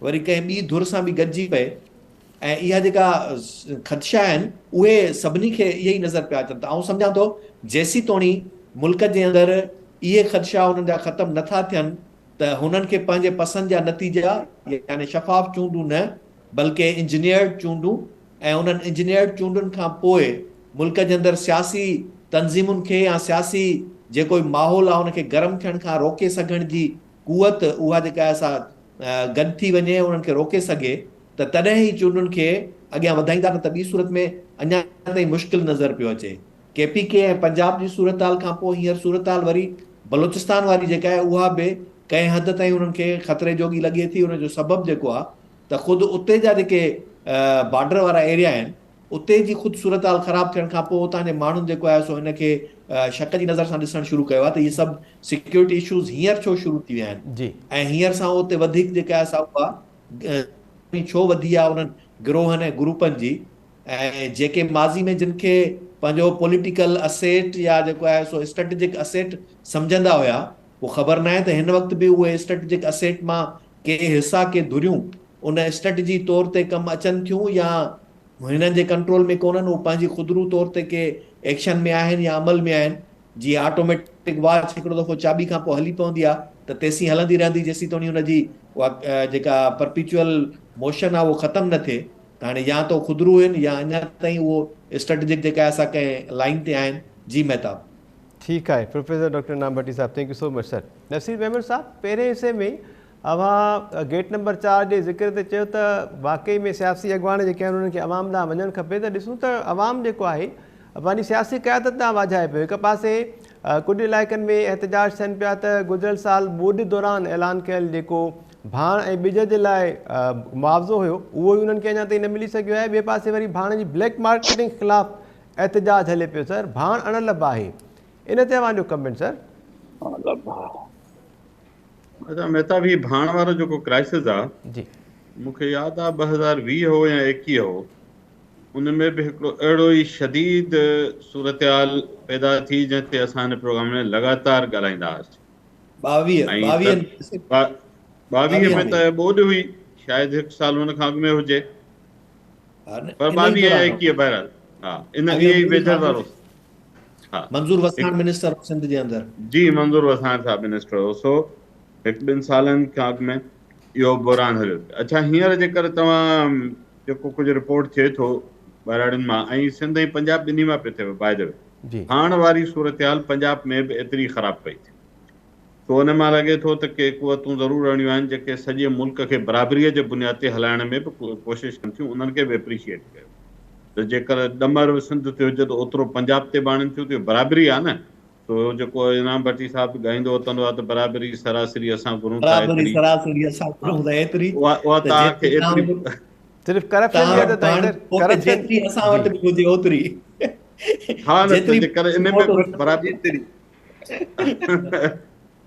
وري ڪنهن ٻي ڌر سان به گڏجي پئي ۽ اها جيڪا خدشا آهن اهي سڀني کي اهي ئي نظر پيا اچن ته آئون سمجهان ٿو جيسيتوڻي ملڪ جي اندر اهي خدشا انهن جا ختم نه ٿا ٿين ته هنن کي پنهنجي پسند جا نتيجا يعني شفاف چونڊون نه بلڪه انجنيئرڊ چونڊون ۽ انهن انجنيئرڊ چونڊن کان پوء ملڪ جي اندر سياسي تنظيمن کي يا سياسي جيڪو ماحول آهي ان کي گرم ٿيڻ کان روڪي سگهڻ جي قوت اها جيڪا آهي سا گڏ ٿي وڃي ۽ انهن کي روڪي سگهي ته تڏهن ئي چونڊن کي اڳيان وڌائيندا نه ته ٻي صورت ۾ اڃا تائين مشڪل نظر پيو اچي. ڪي پي ڪي ۽ پنجاب جي صورتحال کان پوء هينئر صورتحال وري بلوچستان واري جيڪا آهي اها به ڪنهن حد تائين انهن کي خطري جوڳي لڳي ٿي ان جو سبب جيڪو آهي ته خود اتي جا جيڪي بارڊر وارا ايريا آهن اتي جي خود صورتحال خراب ٿيڻ کان پوء اتان جي ماڻهن جيڪو آهي سو ان کي شڪ جي نظر سان ڏسڻ شروع ڪيو آهي ته اهي سڀ سيڪيورٽي اشوز هينئر ڇو شروع ٿي ويا آهن ۽ هينئر سان اتي وڌيڪ جيڪا آهي سا اها گرمي ڇو وڌي آهي انهن گروهن ۽ گروپن جي ۽ جيڪي ماضي ۾ جن کي پنهنجو پوليٽيڪل اسيٽ يا جيڪو آهي سو اسٽريٽجڪ اسيٽ سمجهندا هيا پوء خبر ناهي ته هن وقت به اهي اسٽريٽجڪ اسيٽ مان ڪي حصا ڪي ڌريون ان اسٽريٽجي طور تي ڪم اچن ٿيون يا هنن جي ڪنٽرول ۾ ڪونهن اهي پنهنجي خودرو طور تي ڪي ايڪشن ۾ آهن يا عمل ۾ آهن جيئن آٽوميٽڪ واچ هڪڙو دفعو چاٻي کان پوء هلي پوندي آهي ته تيسين هلندي رهندي جيسين توڻي ان جي اها جيڪا پرپيچوئل موشن آهي اهو ختم نه ٿئي ته هاڻي يا ته خودرو آهن يا اڃا تائين اهو اسٽريٽجڪ جيڪا آهي سا ڪنهن لائين تي آهن جي مهتاب. ٺيڪ آهي پروفيسر ڊاڪٽر انعام ڀٽي صاحب thank you so much sir. Naseer Memon صاحب پهرين حصي ۾ اوهان گيٽ نمبر 4 جي ذڪر تي چيو ته واقعي ۾ سياسي اڳواڻ جيڪي آهن انهن کي عوام ڏانهن وڃڻ کپي ته ڏسون ته عوام جيڪو آهي پنهنجي سياسي قيادت ڏانهن واجهائي پيو هڪ پاسي ڪجهه علائقن ۾ احتجاج ٿين پيا ته گذريل سال ٻوڏ دوران اعلان ڪيل جيڪو ڀاڻ ۽ ٻج جي لاء معاوضو هيو اهو ئي انهن کي اڃا تائين نه ملي سگهيو آهي ٻئي پاسي وري ڀاڻ جي بليڪ مارڪيٽنگ خلاف احتجاج هلي پيو سر ڀاڻ اڻلڀ آهي ان تي اوهان جو ڪمينٽ سر. اڻلڀ آهي. اچا مهتاب هي ڀاڻ وارو جيڪو ڪرائسز آ جي. مون کي ياد آ 2020 هو يا 21 هو ان ۾ به هڪڙو اهڙو ئي شديد صورتحال پيدا ٿي جنهن تي اسان هن پروگرام ۾ لڳاتار ڳالهائيندا هئاسين. 22 ۽ 22 22 ۾ ته ٻوڏ هئي شايد هڪ سال ان کان اڳ ۾ هجي پر 22 يا 21 بهرحال ها ان اهي ئي ويجهڙ وارو ها منظور وساڻ منسٽر هو سنڌ جي اندر. جي منظور وساڻ صاحب منسٽر هو سو هڪ ٻن سالن کان اڳ ۾ اهو بحران هليو پيو اڇا هينئر جيڪر توهان جيڪو ڪجهه رپورٽ ٿئي ٿو ٻهراڙين مان ۽ سنڌ ۽ پنجاب ٻنهي مان پيو ٿئي باء the V هاڻ واري صورتحال پنجاب ۾ به ايتري خراب پئي ٿئي سو ان مان لڳي ٿو ته ڪي قوتون ضرور اهڙيون آهن جيڪي سڄي ملڪ کي برابريء جي بنياد تي هلائڻ ۾ به ڪوشش ڪن ٿيون انهن کي به اپريشيئيٽ ڪيو ته جيڪر ڏمر سنڌ تي هجي ته اوترو پنجاب تي به آڻين ٿيون ته اهو برابري آهي نه سو جيڪو انعام ڀٽي صاحب به ڳائيندو وتندو آهي ته برابري سراسري اسان گهرون ٿا برابري ايتري سراسري اسان گهرون ٿا ايتري اها ته توهان کي جيتري ايتري توهان وٽ صرف ڪرپشن جي توهان حد وٽ تائين ڀاڻ سر پوء ته ڪرپشن جيتري اسان جي وٽ به هجي اوتري ها نه ته جيتري جيڪر ان ۾ برابري جيتري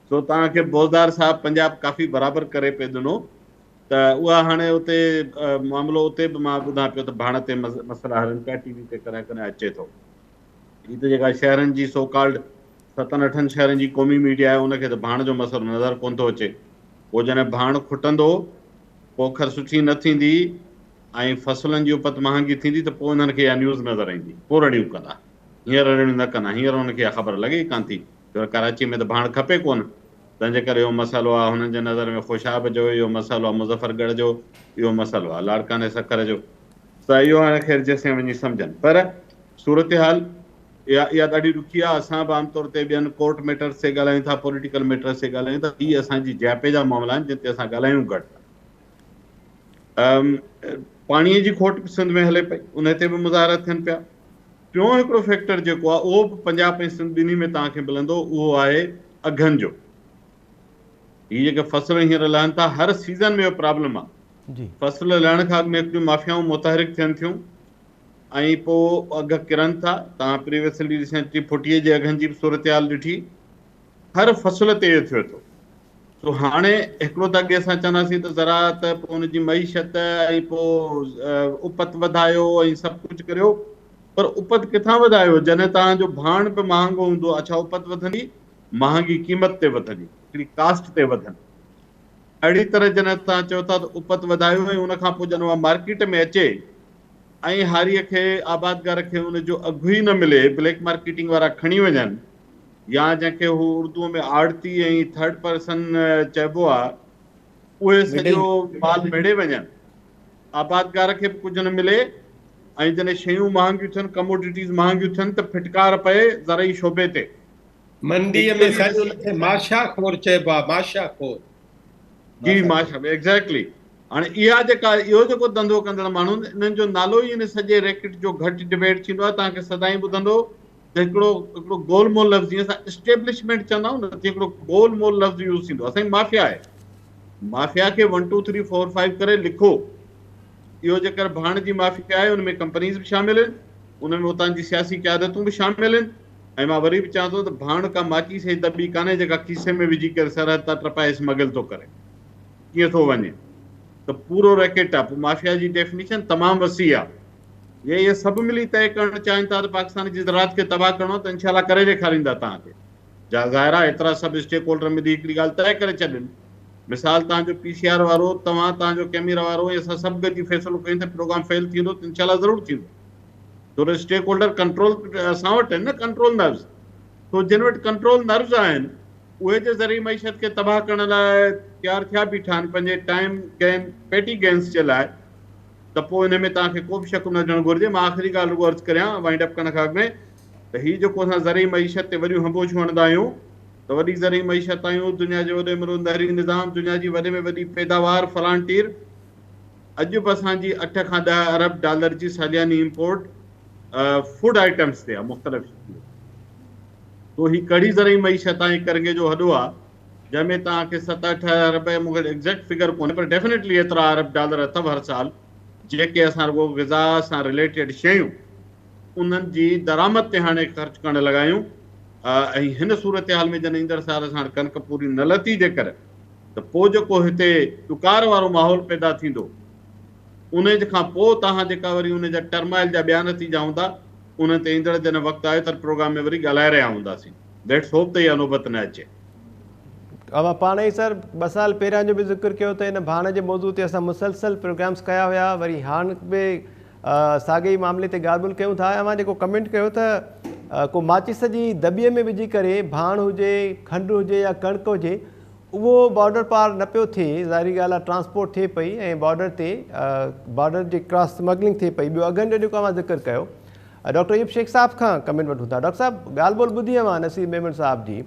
سو توهان کي بوزدار صاحب پنجاب ڪافي برابر ڪري پئي ڏنو ته اها هاڻي اتي معاملو اتي به مان ٻڌان پيو ته ڀاڻ تي مسئلا هلن پيا ٽي وي تي ڪڏهن ڪڏهن اچي ٿو. هي ته جيڪا شهرن جي سو ڪالڊ ستن اٺن شهرن جي قومي ميڊيا آهي ان کي ته ڀاڻ جو مسئلو نظر ڪونه ٿو اچي. پوء جڏهن ڀاڻ کٽندو، پوکر سٺي نه ٿيندي ۽ فصلن جي اپت مهانگي ٿيندي ته پوء انهن کي اها نيوز نظر ايندي. پوء رڙيون ڪندا. هينئر رڙيون نه ڪندا. هينئر انهن کي اها خبر لڳي ئي ڪانه ٿي. ڇو ته ڪراچي ۾ ته ڀاڻ کپي ڪونه. تنهن جي ڪري اهو مسئلو آهي هنن جي نظر ۾ خوشاب جو، اهو مسئلو آهي مظفر ڳڙهه جو، اهو مسئلو آهي لاڙڪاڻي سکر جو. ته اهو هاڻي خير جيسين وڃي سمجهن. پر صورتحال اها اها ڏاڍي ڏکي آهي. اسان به عام طور تي ٻين ڪورٽ ميٽرز تي ڳالهايون ٿا، پوليٽيڪل ميٽرز تي ڳالهايون ٿا. هي اسان جي جياپي جا معاملا آهن جن تي اسان ڳالهايون گهٽ ٿا. پاڻيء جي کوٽ به سنڌ ۾ هلي پئي، ان تي به مظاهرا ٿين پيا. ٽيون هڪڙو فيڪٽر جيڪو آهي اهو به پنجاب ۽ سنڌ ٻنهي ۾ توهان کي ملندو اهو آهي اگهن جو. هي جيڪي فصل هينئر لهن ٿا هر سيزن ۾ اهو پرابلم آهي. فصل لهڻ کان اڳ ۾ هڪڙيون مافيائون متحرڪ ٿين ٿيون ۽ پوء اگهه ڪرن ٿا. توهان پريويسلي ريسينٽلي ڦٽيء جي اگهن جي به صورتحال ڏٺي. هر فصل تي اهو ٿئي ٿو. سو هاڻي هڪڙو ته اڳي اسان چونداسين ته زراعت پوء ان جي معيشت ۽ پوء اپت وڌايو ۽ سڀ ڪجهه ڪريو پر اپت ڪٿان وڌايو جڏهن توهان جو ڀاڻ به مهانگو هوندو اڇا اپت وڌندي مهانگي قيمت تي وڌندي هڪڙي ڪاسٽ تي وڌندي اهڙي طرح جڏهن توهان چئو ٿا ته اپت وڌايو ۽ ان کان پوء جڏهن اها مارڪيٽ ۾ اچي ۽ هاريء کي آبادگار کي ان جو اگهه ئي نه ملي بليڪ مارڪيٽنگ وارا کڻي وڃن يا جنهن کي هو اردوء ۾ آڙتي ۽ ٿرڊ پرسن چئبو آ، اهي سڄو مال ميڙي وڃن. آبادگار کي به ڪجهه نه ملي ۽ جڏهن شيون مهانگيون ٿين، ڪموڊٽيز مهانگيون ٿين ته ڦٽڪار پئي زرعي شعبي تي. منڊيء ۾ سائين ان کي ماشا خور چئبو آ، ماشا خور. جي ماشا ايگزيڪٽلي. هاڻي اها جيڪا اهو جيڪو ڌنڌو ڪندڙ ماڻهو آهن، انهن جو نالو ئي ان سڄي ريڪٽ جو گهٽ ڊبيٽ ٿيندو آهي، توهان کي سدائين ٻڌندو ته هڪڙو هڪڙو گول مول لفظ جيئن اسان اسٽيبلشمينٽ چوندا آهيون نه تيئن هڪڙو گول مول لفظ يوز ٿيندو آهي سائين مافيا آهي مافيا کي one two three four five ڪري لکو اهو جيڪر ڀاڻ جي مافيا آهي ان ۾ ڪمپنيز به شامل آهن ان ۾ اتان جي سياسي قيادتون به شامل آهن ۽ مان وري به چوان ٿو ته ڀاڻ ڪا ماچيس جي دٻي ڪانهي جيڪا کيسي ۾ وجهي ڪري سرحد تان ٽپائي اسمگل ٿو ڪري ڪيئن ٿو وڃي ته پورو ريڪيٽ آهي پوء مافيا جي ڊيفنيشن تمام وسيع آهي جي اهي سڀ ملي طئي ڪرڻ چاهين ٿا ته پاڪستان جي زراعت کي تباهه ڪرڻو آهي ته انشاء الله ڪري ڏيکاريندا توهان کي. جا ظاهر آهي ايترا سڀ اسٽيڪ هولڊر ملي هڪڙي ڳالهه طئي ڪري ڇڏين. مثال توهان جو پي سي آر وارو، توهان، توهان جو ڪيميرا وارو ۽ اسان سڀ گڏجي فيصلو ڪيون ته پروگرام فيل ٿيندو ته انشاء الله ضرور ٿيندو. ڇو ته اسٽيڪ هولڊر ڪنٽرول اسان وٽ آهن نه ڪنٽرول نروز. سو جن وٽ ڪنٽرول نروز آهن اهي جي زرعي معيشت کي تباهه ڪرڻ لاء تيار ٿيا بيٺا آهن پنهنجي ٽائيم گين پيٽي گينز جي لاء. ته پوء ان ۾ توهان کي ڪو به شڪ نه هجڻ گهرجي. مان آخري ڳالهه رڳو عرض ڪريان وائنڊ اپ ڪرڻ کان اڳ ۾ ته هي جيڪو اسان زرعي معيشت تي وڏيون هنبوشيون هڻندا آهيون ته وڏي زرعي معيشت آهيون، دنيا جو وڏي ۾ وڏو نهري نظام، دنيا جي وڏي ۾ وڏي پيداوار فلانٽير، اڄ به اسان جي اٺ کان ڏهه ارب ڊالر جي سالياني امپورٽ فوڊ آئٽمز تي آهي مختلف شين تي. سو هي ڪهڙي زرعي معيشت آهي ڪرنگهي جو هڏو آهي. جنهن ۾ توهان کي ست اٺ ارب مون کي ايگزيڪٽ فگر ڪونهي پر ڊيفنيٽلي ايترا ارب ڊالر اٿو هر سال جيڪي اسان رڳو غذا سان رليٽيڊ شيون انهن جي درآمد تي هاڻي خرچ ڪرڻ لڳا آهيون ۽ هن صورتحال ۾ جڏهن ايندڙ سال اسان وٽ ڪڻڪ پوري نه لٿي جيڪر ته پوء جيڪو هتي ڏڪار وارو ماحول پيدا ٿيندو ان کان پوء توهان جيڪا وري ان جا ٽرمائل جا ٻيا نتيجا هوندا انهن تي ايندڙ جڏهن وقت آيو ته پروگرام ۾ وري ڳالهائي رهيا هونداسين. ليٽس هوپ ته اها نوبت نه اچي. اوهان پاڻ ئي سر ٻه سال پهريان جو به ذڪر ڪيو ته ان ڀاڻ جي موضوع تي اسان مسلسل پروگرامس ڪيا هيا وري هاڻ به ساڳئي ئي معاملي تي ڳالهه ٻولهه ڪيون ٿا ۽ اوهان جيڪو ڪمينٽ ڪيو ته ڪو ماچيس جي دٻي ۾ وجهي ڪري ڀاڻ هجي کنڊ هجي يا ڪڻڪ هجي اهو بارڊر پار نه پيو ٿئي ظاهري ڳالهه آهي ٽرانسپورٽ ٿئي پئي ۽ بارڊر تي بارڊر جي ڪراس سمگلنگ ٿئي پئي ٻيو اگهن جو جيڪو اوهان ذڪر ڪيو ڊاڪٽر ايوب شيخ صاحب کان ڪمينٽ وٺون ٿا. ڊاڪٽر صاحب ڳالهه ٻولهه ٻڌي اوهان نصير ميمڻ صاحب جي.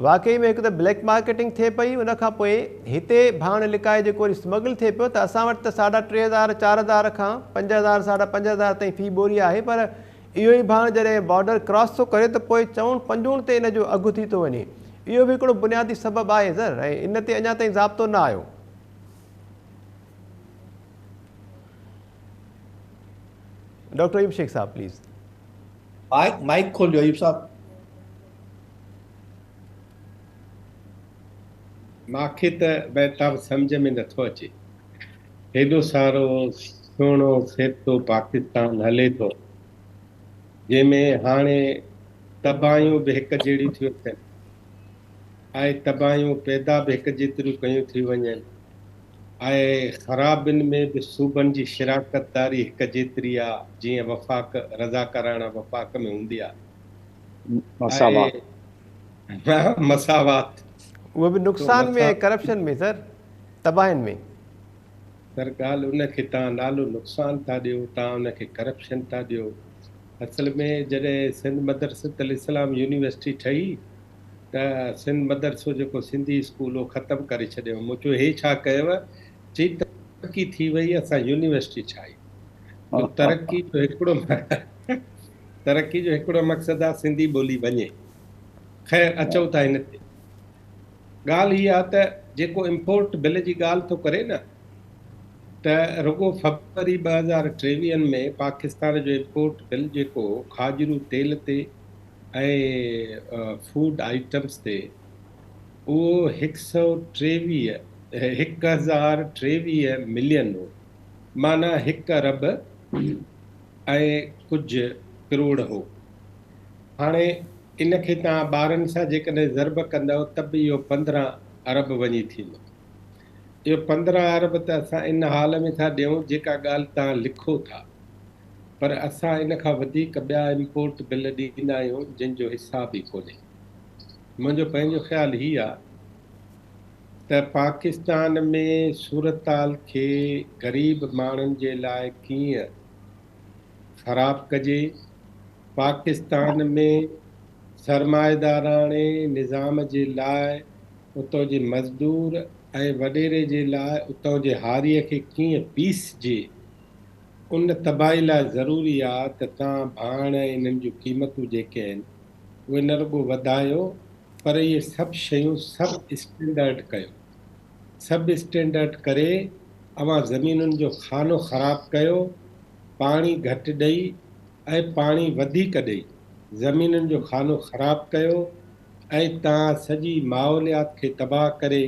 واقعي ۾ هڪ ته بليڪ مارڪيٽنگ ٿئي پئي ان کان پوء هتي ڀاڻ لڪائي جيڪو وري سمگل ٿئي پيو ته اسان وٽ ته ساڍا 3000 4000 کان 5000 ساڍا 5000 تائين في ٻوري آهي پر اهو ئي ڀاڻ جڏهن بارڊر ڪراس ٿو ڪري ته پوء چئوڻ پنجوڻ تي ان جو اگهه ٿي ٿو وڃي اهو به هڪڙو بنيادي سبب آهي سر ۽ ان تي اڃا تائين ضابطو نه آيو. ڊاڪٽر ايوب شيخ صاحب پليز. مائيڪ مائيڪ کوليو ايوب صاحب. ماکي ته مهتاب سمجهه ۾ نٿو اچي. هيڏو سارو سهڻو سيبتو پاڪستان هلي ٿو جنهن ۾ هاڻي تباهيون به هڪ جهڙيون ٿيون اچن ۽ تباهيون پيدا به هڪ جيتريون ڪيون ٿيون وڃن ۽ خرابين ۾ به صوبن جي شراڪت داري هڪ جيتري آ جيئن وفاق رضاڪاراڻا وفاق ۾ هوندي آ مساوات. ۽ مساوات. اهو به نقصان ۾ ۽ ڪرپشن ۾ سر تباهين ۾. سر ڳالهه ان کي توهان نالو نقصان ٿا ڏيو توهان ان کي ڪرپشن ٿا ڏيو اصل ۾ جڏهن سنڌ مدرسة الاسلام يونيورسٽي ٺهي ته سنڌ مدرسو جيڪو سنڌي اسڪول هو ختم ڪري ڇڏيو مون چيو هي ڇا ڪيو چئي ترقي ٿي وئي اسان يونيورسٽي ٺاهي جو ترقي جو هڪڙو ترقي جو هڪڙو مقصد آ سنڌي ٻولي وڃي خير اچون ٿا هن تي ڳالهه هي آ ته جيڪو امپورٽ بل جي ڳالهه ٿو ڪري نه ته رڳو فبروري 2023 ۾ پاڪستان جو امپورٽ بل جيڪو کاڄرو تيل تي ۽ فوڊ آئٽمز تي اهو هڪ سئو ٽيويهه، 1023 ملين هو معنيٰ هڪ ارب ۽ ڪجهه ڪروڙ هو. هاڻي ان کي توهان ٻارن سان جيڪڏهن ضرب ڪندؤ ته به اهو 15 ارب وڃي ٿيندو. اهو 15 ارب ته اسان ان حال ۾ ٿا ڏيون جيڪا ڳالهه توهان لکو ٿا. پر اسان ان کان وڌيڪ ٻيا امپورٽ بل ڏيندا آهيون جن جو حساب ئي ڪونهي. منهنجو پنهنجو خيال هي آ ته پاڪستان ۾ صورتحال کي غريب ماڻهن جي لاء ڪيئن خراب ڪجي، پاڪستان ۾ سرمائيداراڻي نظام جي لاء اتان جي مزدور ۽ وڏيري جي لاء اتان جي هاريء کي ڪيئن پيسجي، ان تباهي لاء ضروري آ ته توهان ڀاڻ ۽ انهن جون قيمتون جيڪي آهن اهي نه رڳو وڌايو پر اهي سڀ شيون سب اسٽينڊرڊ ڪيو. سب اسٽينڊرڊ ڪري اوهان زمينن جو خانو خراب ڪيو، پاڻي گهٽ ڏئي ۽ پاڻي وڌيڪ ڏئي زمينن جو خانو خراب ڪيو ۽ توهان سڄي ماحوليات کي تباهه ڪري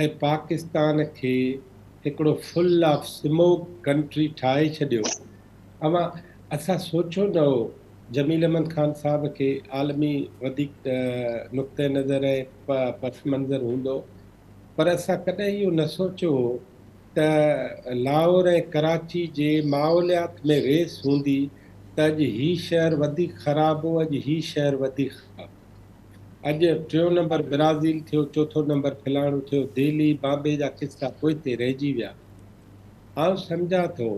۽ پاڪستان کي هڪڙو فل آف سموگ ڪنٽري ٺاهي ڇڏيو اوهان اسان سوچيو نه هو جميل احمد خان صاحب کي عالمي وڌيڪ نقطه نظر ۽ پس منظر هوندو پر اسان ڪڏهن اهو نه سوچيو هو ته لاهور ۽ ڪراچي جي ماحوليات ۾ ريس هوندي ته اڄ هي شهر وڌيڪ خراب هو اڄ هي شهر وڌيڪ خراب اڄ ٽيون نمبر برازيل ٿيو، چوٿون نمبر فلاڻو ٿيو، دهلي، بامبي جا قصا پوئتي رهجي ويا. آئون سمجهان ٿو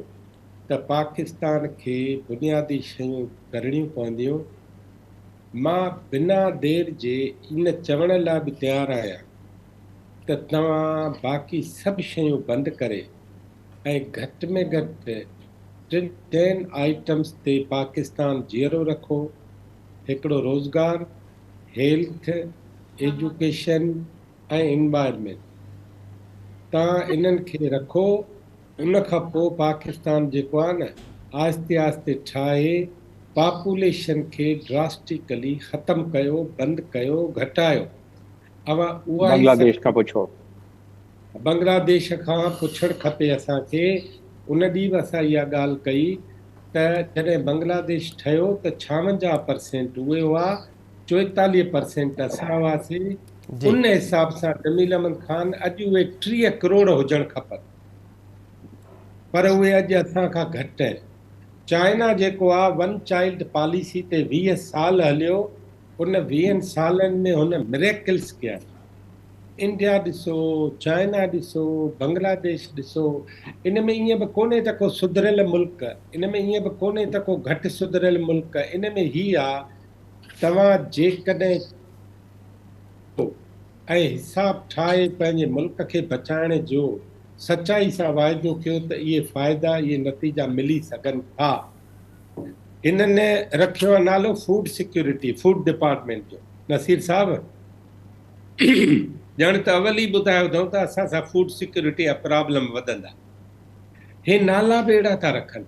ته پاڪستان کي بنيادي شيون ڪرڻيون پونديون. مان بنا دير جي ان چوڻ لاء به تيار آهيان ته توهان باقي سڀ شيون بند ڪري ۽ گهٽ ۾ گهٽ ٽن چئن آئٽمز تي پاڪستان جيئرو رکو. هڪڙو روزگار، هيلٿ، ايجوڪيشن ۽ انوائرمينٽ تان انهن کي رکو ان کان پوء پاڪستان جيڪو آهي نه آهستي آهستي ٺاهي پاپوليشن کي ڊراسٽيڪلي ختم ڪيو بند ڪيو گهٽايو اوهان اها ئي بنگلاديش کان پڇو. بنگلاديش کان پڇڻ کپي اسان کي ان ڏينهن به اسان اها ڳالهه ڪئي ته جڏهن بنگلاديش ٺهيو ته 56 پرسينٽ اهي هئا، 44 پرسينٽ اسان هئاسين، ان حساب سان جميل احمد خان اڄ اهي 30 ڪروڙ هجڻ کپن پر اهي اڄ اسان کان گهٽ آهن. چائنا جيڪو آ ون چائلڊ پاليسي تي 20 سال هليو، ان ويهن سالن ۾ هن مريڪلز ڪيا آهن. انڊيا ڏسو، چائنا ڏسو، بنگلاديش ڏسو، ان ۾ ائين به ڪونهي ته ڪو سڌريل ملڪ، ان ۾ ائين به ڪونهي ته ڪو گهٽ سڌريل ملڪ، ان ۾ هي آ توهان جيڪڏهن چاهيو ۽ حساب ٺاهي پنهنجي ملڪ کي بچائڻ جو سچائي سان واعدو ڪيو ته اهي فائدا، اهي نتيجا ملي سگهن ٿا. هنن رکيو آ نالو فوڊ سيڪيورٽي، فوڊ ڊپارٽمينٽ جو. نصير صاحب! ڄڻ ته اول ئي ٻڌايو اٿئون ته اسان سان فوڊ سيڪيورٽي جا پرابلم وڌندا. هي نالا به اهڙا ٿا رکن.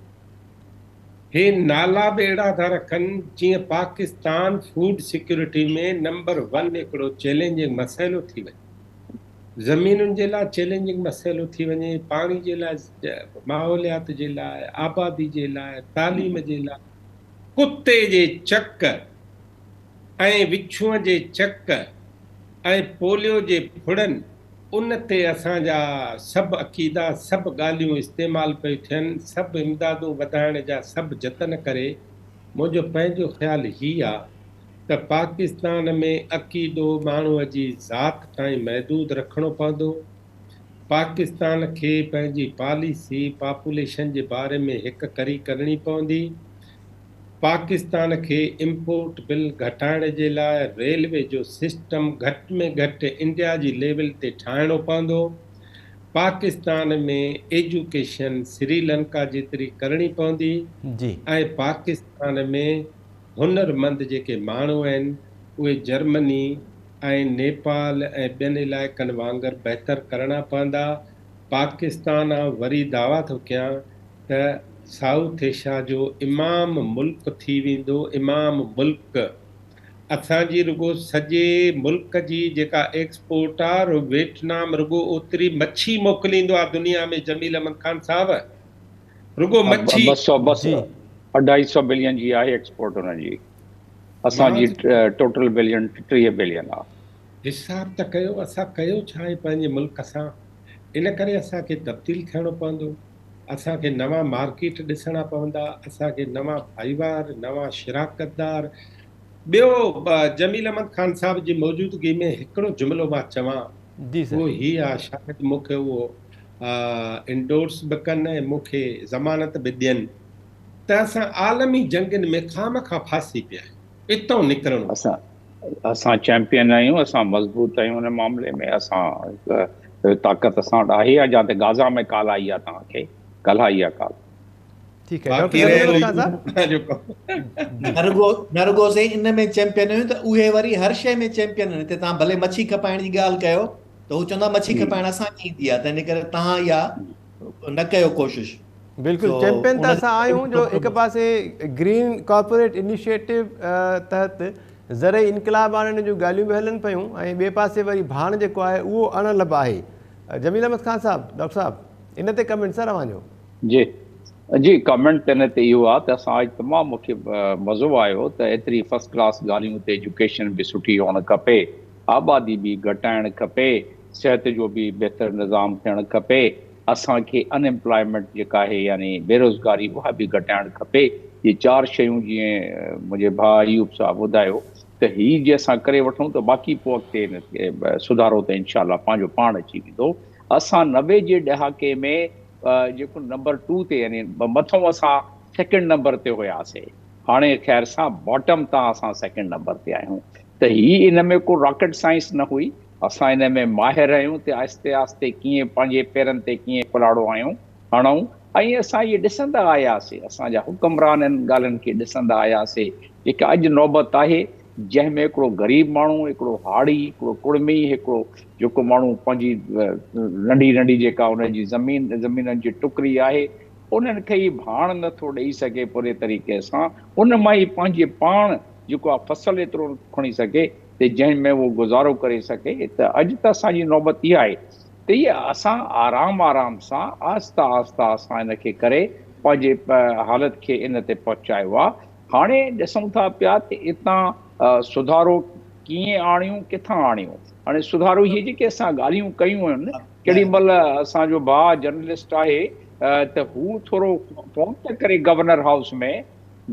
هي نالا به اهڙا ٿا رکن جيئن Pakistan food security ۾ number one هڪڙو چئلينجنگ مسئلو ٿي وڃي. زمينن جي لاء چئلينجنگ مسئلو ٿي وڃي، پاڻي جي لاء، ماحوليات جي لاء، آبادي جي لاء، تعليم جي لاء. ڪتي جي چڪ! ۽ وڇونء جي چڪ ۽ پوليو جي ڦڙن ان تي اسان جا سڀ عقيدا، سڀ ڳالهيون استعمال پيون ٿين، سڀ امدادون وڌائڻ جا سڀ جتن ڪري، منهنجو پنهنجو خيال هي آ ته پاڪستان ۾ عقيدو ماڻهوء جي ذات تائين محدود رکڻو پوندو. پاڪستان کي پنهنجي پاليسي پاپوليشن جي باري ۾ هڪ ڪري ڪرڻي پوندي. پاڪستان کي امپورٽ بل گهٽائڻ جي لاء ريلوي جو سسٽم گهٽ ۾ گهٽ انڊيا جي ليول تي ٺاهڻو پوندو، پاڪستان ۾ ايجوڪيشن سريلنڪا جيتري ڪرڻي پوندي ۽ پاڪستان ۾ هنرمند جيڪي ماڻهو آهن اهي جرمني ۽ نيپال ۽ ٻين علائقن وانگر بهتر ڪرڻا پوندا، پاڪستان آئون وري دعويٰ ٿو ڪيان ته سائوٿ ايشيا جو امام ملڪ ٿي ويندو، امام ملڪ. اسان جي رڳو سڄي ملڪ جي جيڪا ايڪسپورٽ آ ويٽنام رڳو اوتري مڇي موڪليندو آ دنيا ۾ جميل احمد خان صاحب رڳو مڇي. ٻه سو بس اڍائي سو بلين جي آهي ايڪسپورٽ انهن جي اسان جي ٽوٽل بلين 30 بلين آ. حساب ته ڪيو اسان ڪيو ڇا آهي پنهنجي ملڪ سان ان ڪري اسان کي تبديل ٿيڻو پوندو. اسان کي نوان مارڪيٽ ڏسڻا پوندا، اسان کي نوان ڀائيوار، نوان شراڪتدار. ٻيو جميل احمد خان صاحب جي موجودگي ۾ هڪڙو جملو مان چوان اهو هي آ شايد مون کي اهو انڊورس به ڪن ۽ مون کي ضمانت به ڏين ته اسان عالمي جنگين ۾ خوامخواه ڦاسي پيا آهيون، اتئون نڪرڻو پوندو. اسان چيمپيئن آهيون، اسان مضبوط آهيون ان معاملي ۾ اسان طاقت اسان وٽ آهي اڃا ته گازا ۾ ڪالهه آئي آهي توهان کي ڪالهه آئي آهي ڪالهه. ٺيڪ آهي ڊاڪٽر جميل احمد خان صاحب. نه رڳو نه رڳو سائين ان ۾ چيمپيئن آهيون ته اهي وري هر شيء ۾ چيمپيئن آهن هتي توهان ڀلي مڇي کپائڻ جي ڳالهه ڪيو ته هو چوندا مڇي کپائڻ اسان کي ايندي آهي تنهن جي ڪري توهان اها نه ڪيو ڪوشش. بلڪل چيمپيئن ته اسان آهيون جو هڪ پاسي گرين ڪارپوريٽ انيشيٽو تحت زرعي انقلاب آڻڻ جون ڳالهيون به هلن پيون ۽ ٻئي پاسي وري ڀاڻ جيڪو آهي اهو اڻ لڀ آهي. جميل احمد خان صاحب، ڊاڪٽر صاحب ان تي ڪمينٽ سر اوهان جو. جي جي ڪمينٽ ته ان تي اهو آهي ته اسان اڄ تمام مون کي مزو آيو ته ايتري فرسٽ ڪلاس ڳالهيون ته ايجوڪيشن به سٺي هئڻ کپي آبادي به گهٽائڻ کپي صحت جو به بهتر نظام ٿيڻ کپي اسان کي ان ايمپلائمينٽ جيڪا آهي يعني بيروزگاري اها به گهٽائڻ کپي. اهي چار شيون جيئن منهنجي ڀاء ايوب صاحب ٻڌايو ته هي جي اسان ڪري وٺون ته باقي پوء اڳتي ان سڌارو ته انشاء الله پنهنجو پاڻ اچي ويندو. اسان 90 جي ڏهاڪي ۾ جيڪو نمبر ٽو تي يعني مٿئون اسان سيڪنڊ نمبر تي هياسي هاڻي خير سان باٽم تان اسان سيڪنڊ نمبر تي آهيون ته هي ان ۾ ڪو راڪيٽ سائنس نه هئي. اسان ان ۾ ماهر آهيون ته آهستي آهستي ڪيئن پنهنجي پيرن تي ڪيئن ڪلاڙو آهيون هڻون ۽ اسان اهي ڏسندا آياسي اسان جا حڪمران انهن ڳالهين کي ڏسندا آياسي جيڪا اڄ نوبت آهي جنهن ۾ هڪڙو غريب ماڻهو هڪڙو هاڙي هڪڙو ڪڙمي هڪڙو جيڪو ماڻهو پنهنجي ننڍي ننڍي جيڪا ان جي زمين زمينن جي ٽڪري آهي انهن کي ئي ڀاڻ نٿو ڏئي سگهي پوري طريقي سان ان مان ئي پنهنجي پاڻ جيڪو آهي فصل ايترو نٿو کڻي سگهي ته جنهن ۾ اهو گذارو ڪري سگهي ته اڄ ته اسان جي نوبت اها آهي ته اهي اسان آرام آرام سان آهسته آهسته اسان ان کي ڪري پنهنجي حالت کي ان تي پهچايو آهي هاڻي ڏسون ٿا پيا ته اتان سڌارو ڪيئن آڻيون ڪٿان آڻيون هاڻي سڌارو هي جيڪي اسان ڳالهيون ڪيون آهن ڪهڙي مهل اسان جو ڀاء جرنلسٽ آهي ته هو ٿورو فون ته ڪري گورنر هائوس ۾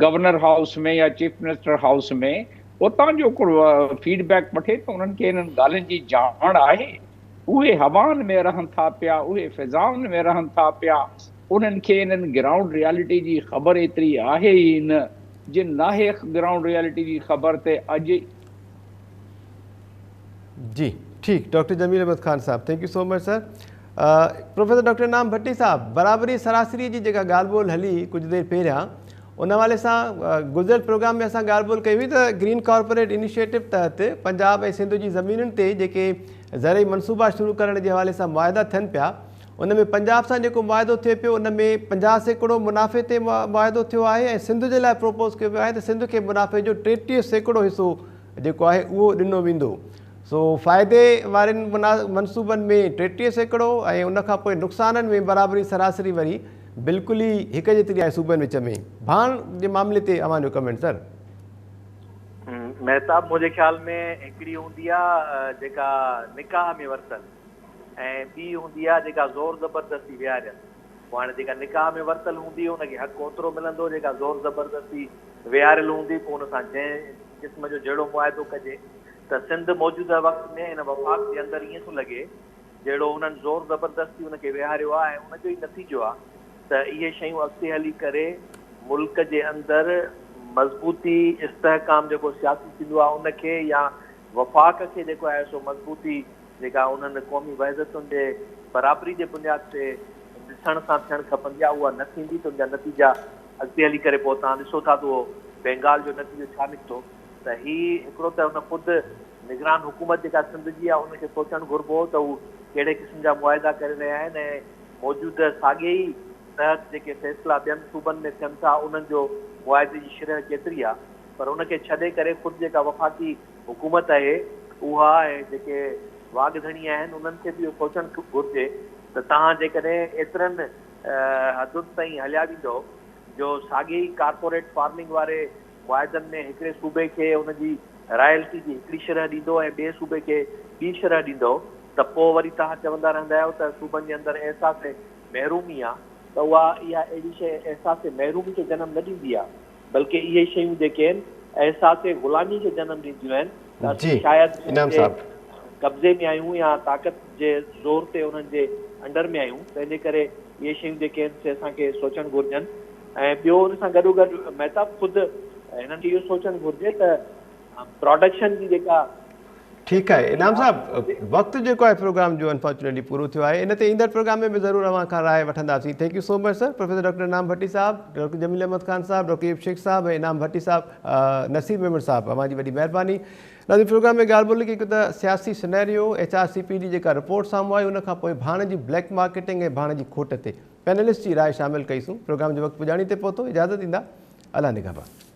گورنر هائوس ۾ يا چيف منسٽر هائوس ۾ اتان جو ڪو فيڊ بيڪ وٺي ته انهن کي انهن ڳالهين جي ڄاڻ آهي. اهي هوائن ۾ رهن ٿا پيا، اهي فضائن ۾ رهن ٿا پيا، انهن کي انهن گرائونڊ ريالٽي جي خبر ايتري آهي ئي نه، جي ناهي گرائونڊ ريالٽي جي خبر ته اڄ. جي ٺيڪ ڊاڪٽر جميل احمد خان صاحب thank you so much sir professor doctor Inam Bhatti صاحب برابري سراسري جي جيڪا ڳالهه ٻولهه هلي ڪجهه دير پهريان ان حوالي سان گذريل پروگرام ۾ اسان ڳالهه ٻولهه ڪئي هئي ته گرين ڪارپوريٽ انيشيٽو تحت پنجاب ۽ سنڌ جي زمينن تي جيڪي زرعي منصوبا شروع ڪرڻ جي حوالي سان معاهدا ٿين پيا ان ۾ پنجاب سان جيڪو معاهدو ٿئي پيو ان ۾ 50% منافعي تي معاهدو ٿيو آهي ۽ سنڌ جي لاء پروپوز ڪيو ويو آهي ته سنڌ کي منافعي جو 33% حصو جيڪو آهي اهو ڏنو ويندو سو فائدي وارن منصوبن ۾ 33% ۽ ان کان پوء نقصانن ۾ برابري سراسري وري بلڪل ئي هڪ جيتري آهي صوبن وچ ۾ ڀاڻ جي معاملي تي اوهان جو ڪمينٽ سر. مهتاب منهنجي خيال ۾ هڪڙي هوندي آ جيڪا نڪاح ۾ ورتل ۽ ٻي هوندي آ جيڪا زور زبردستي ويهاريل. پوء هاڻي جيڪا نڪاح ۾ ورتل هوندي ان کي حق اوترو ملندو جيڪا زور زبردستي ويهاريل هوندي پوء ان سان جنهن قسم جو جهڙو معاهدو ڪجي ته سنڌ موجوده وقت ۾ هن وفاق جي اندر ائين ٿو لڳي جهڙو انهن زور زبردستي ان کي ويهاريو آ ۽ ان جو ئي نتيجو آ ته اهي شيون اڳتي هلي ڪري ملڪ جي اندر مضبوطي استحڪام جيڪو سياسي ٿيندو آهي ان کي يا وفاق کي جيڪو آهي سو مضبوطي جيڪا انهن قومي وحدتن جي برابري جي بنياد تي ڏسڻ سان ٿيڻ کپندي آهي اها نه ٿيندي ته ان جا نتيجا اڳتي هلي ڪري پوء توهان ڏسو ٿا ته اهو بينگال جو نتيجو ڇا نڪتو ته هي هڪڙو ته ان خود نگران حڪومت جيڪا سنڌ جي آهي ان کي سوچڻ گهربو هو ته هو ڪهڙي قسم جا معاهدا ڪري رهيا آهن ۽ موجوده ساڳئي ئي تحت جيڪي فيصلا ٻين صوبن ۾ ٿين ٿا انهن جو معاهدي جي شرح ڪيتري آ پر ان کي ڇڏي ڪري خود جيڪا وفاقي حڪومت آهي اها ۽ جيڪي واڳ ڌڻي آهن انهن کي به اهو سوچڻ گهرجي ته توهان جيڪڏهن ايترن حدن تائين هليا ويندؤ جو ساڳئي ئي ڪارپوريٽ فارمنگ واري معاهدن ۾ هڪڙي صوبي کي ان جي رائلٽي جي هڪڙي شرح ڏيندو ۽ ٻئي صوبي کي ٻي شرح ڏيندؤ ته پوء وري توهان چوندا رهندا آهيو ته صوبن جي اندر احساس محرومي آ ته اها اها اهڙي شيء احساس محرومي کي جنم نه ڏيندي آ بلڪه اهي شيون جيڪي آهن احساس غلامي کي جنم ڏينديون آهن ته اسين شايد انهن جي قبضي ۾ آهيون يا طاقت جي زور تي انهن جي انڊر ۾ آهيون تنهن جي ڪري اهي شيون جيڪي آهن سي اسان کي سوچڻ گهرجن ۽ ٻيو ان سان گڏوگڏ مهتاب خود هنن کي اهو سوچڻ گهرجي ته پراڊڪشن جي جيڪا ٺيڪ آهي انعام صاحب وقت جيڪو آهي پروگرام جو انفارچونيٽلي پورو ٿيو آهي ان تي ايندڙ پروگرام ۾ به ضرور اوهان کان راء وٺنداسين thank you so much sir professor doctor Inam Bhatti صاحب ڊاڪٽر جميل احمد خان صاحب ڊاڪٽر ايوب شيخ صاحب ۽ انعام ڀٽي صاحب نصير ميمڻ صاحب اوهان جي وڏي مهرباني ناظرين پروگرام ۾ ڳالهه ٻولهه ڪئي ته سياسي scenario H R C P جي جيڪا رپورٽ سامهون آئي ان کان پوء ڀاڻ جي بليڪ مارڪيٽنگ ۽ ڀاڻ جي کوٽ تي پينلسٽ جي راء شامل ڪئي سون پروگرام جو وقت پڄاڻي تي پهتو اجازت ڏيندا الله نگهبان.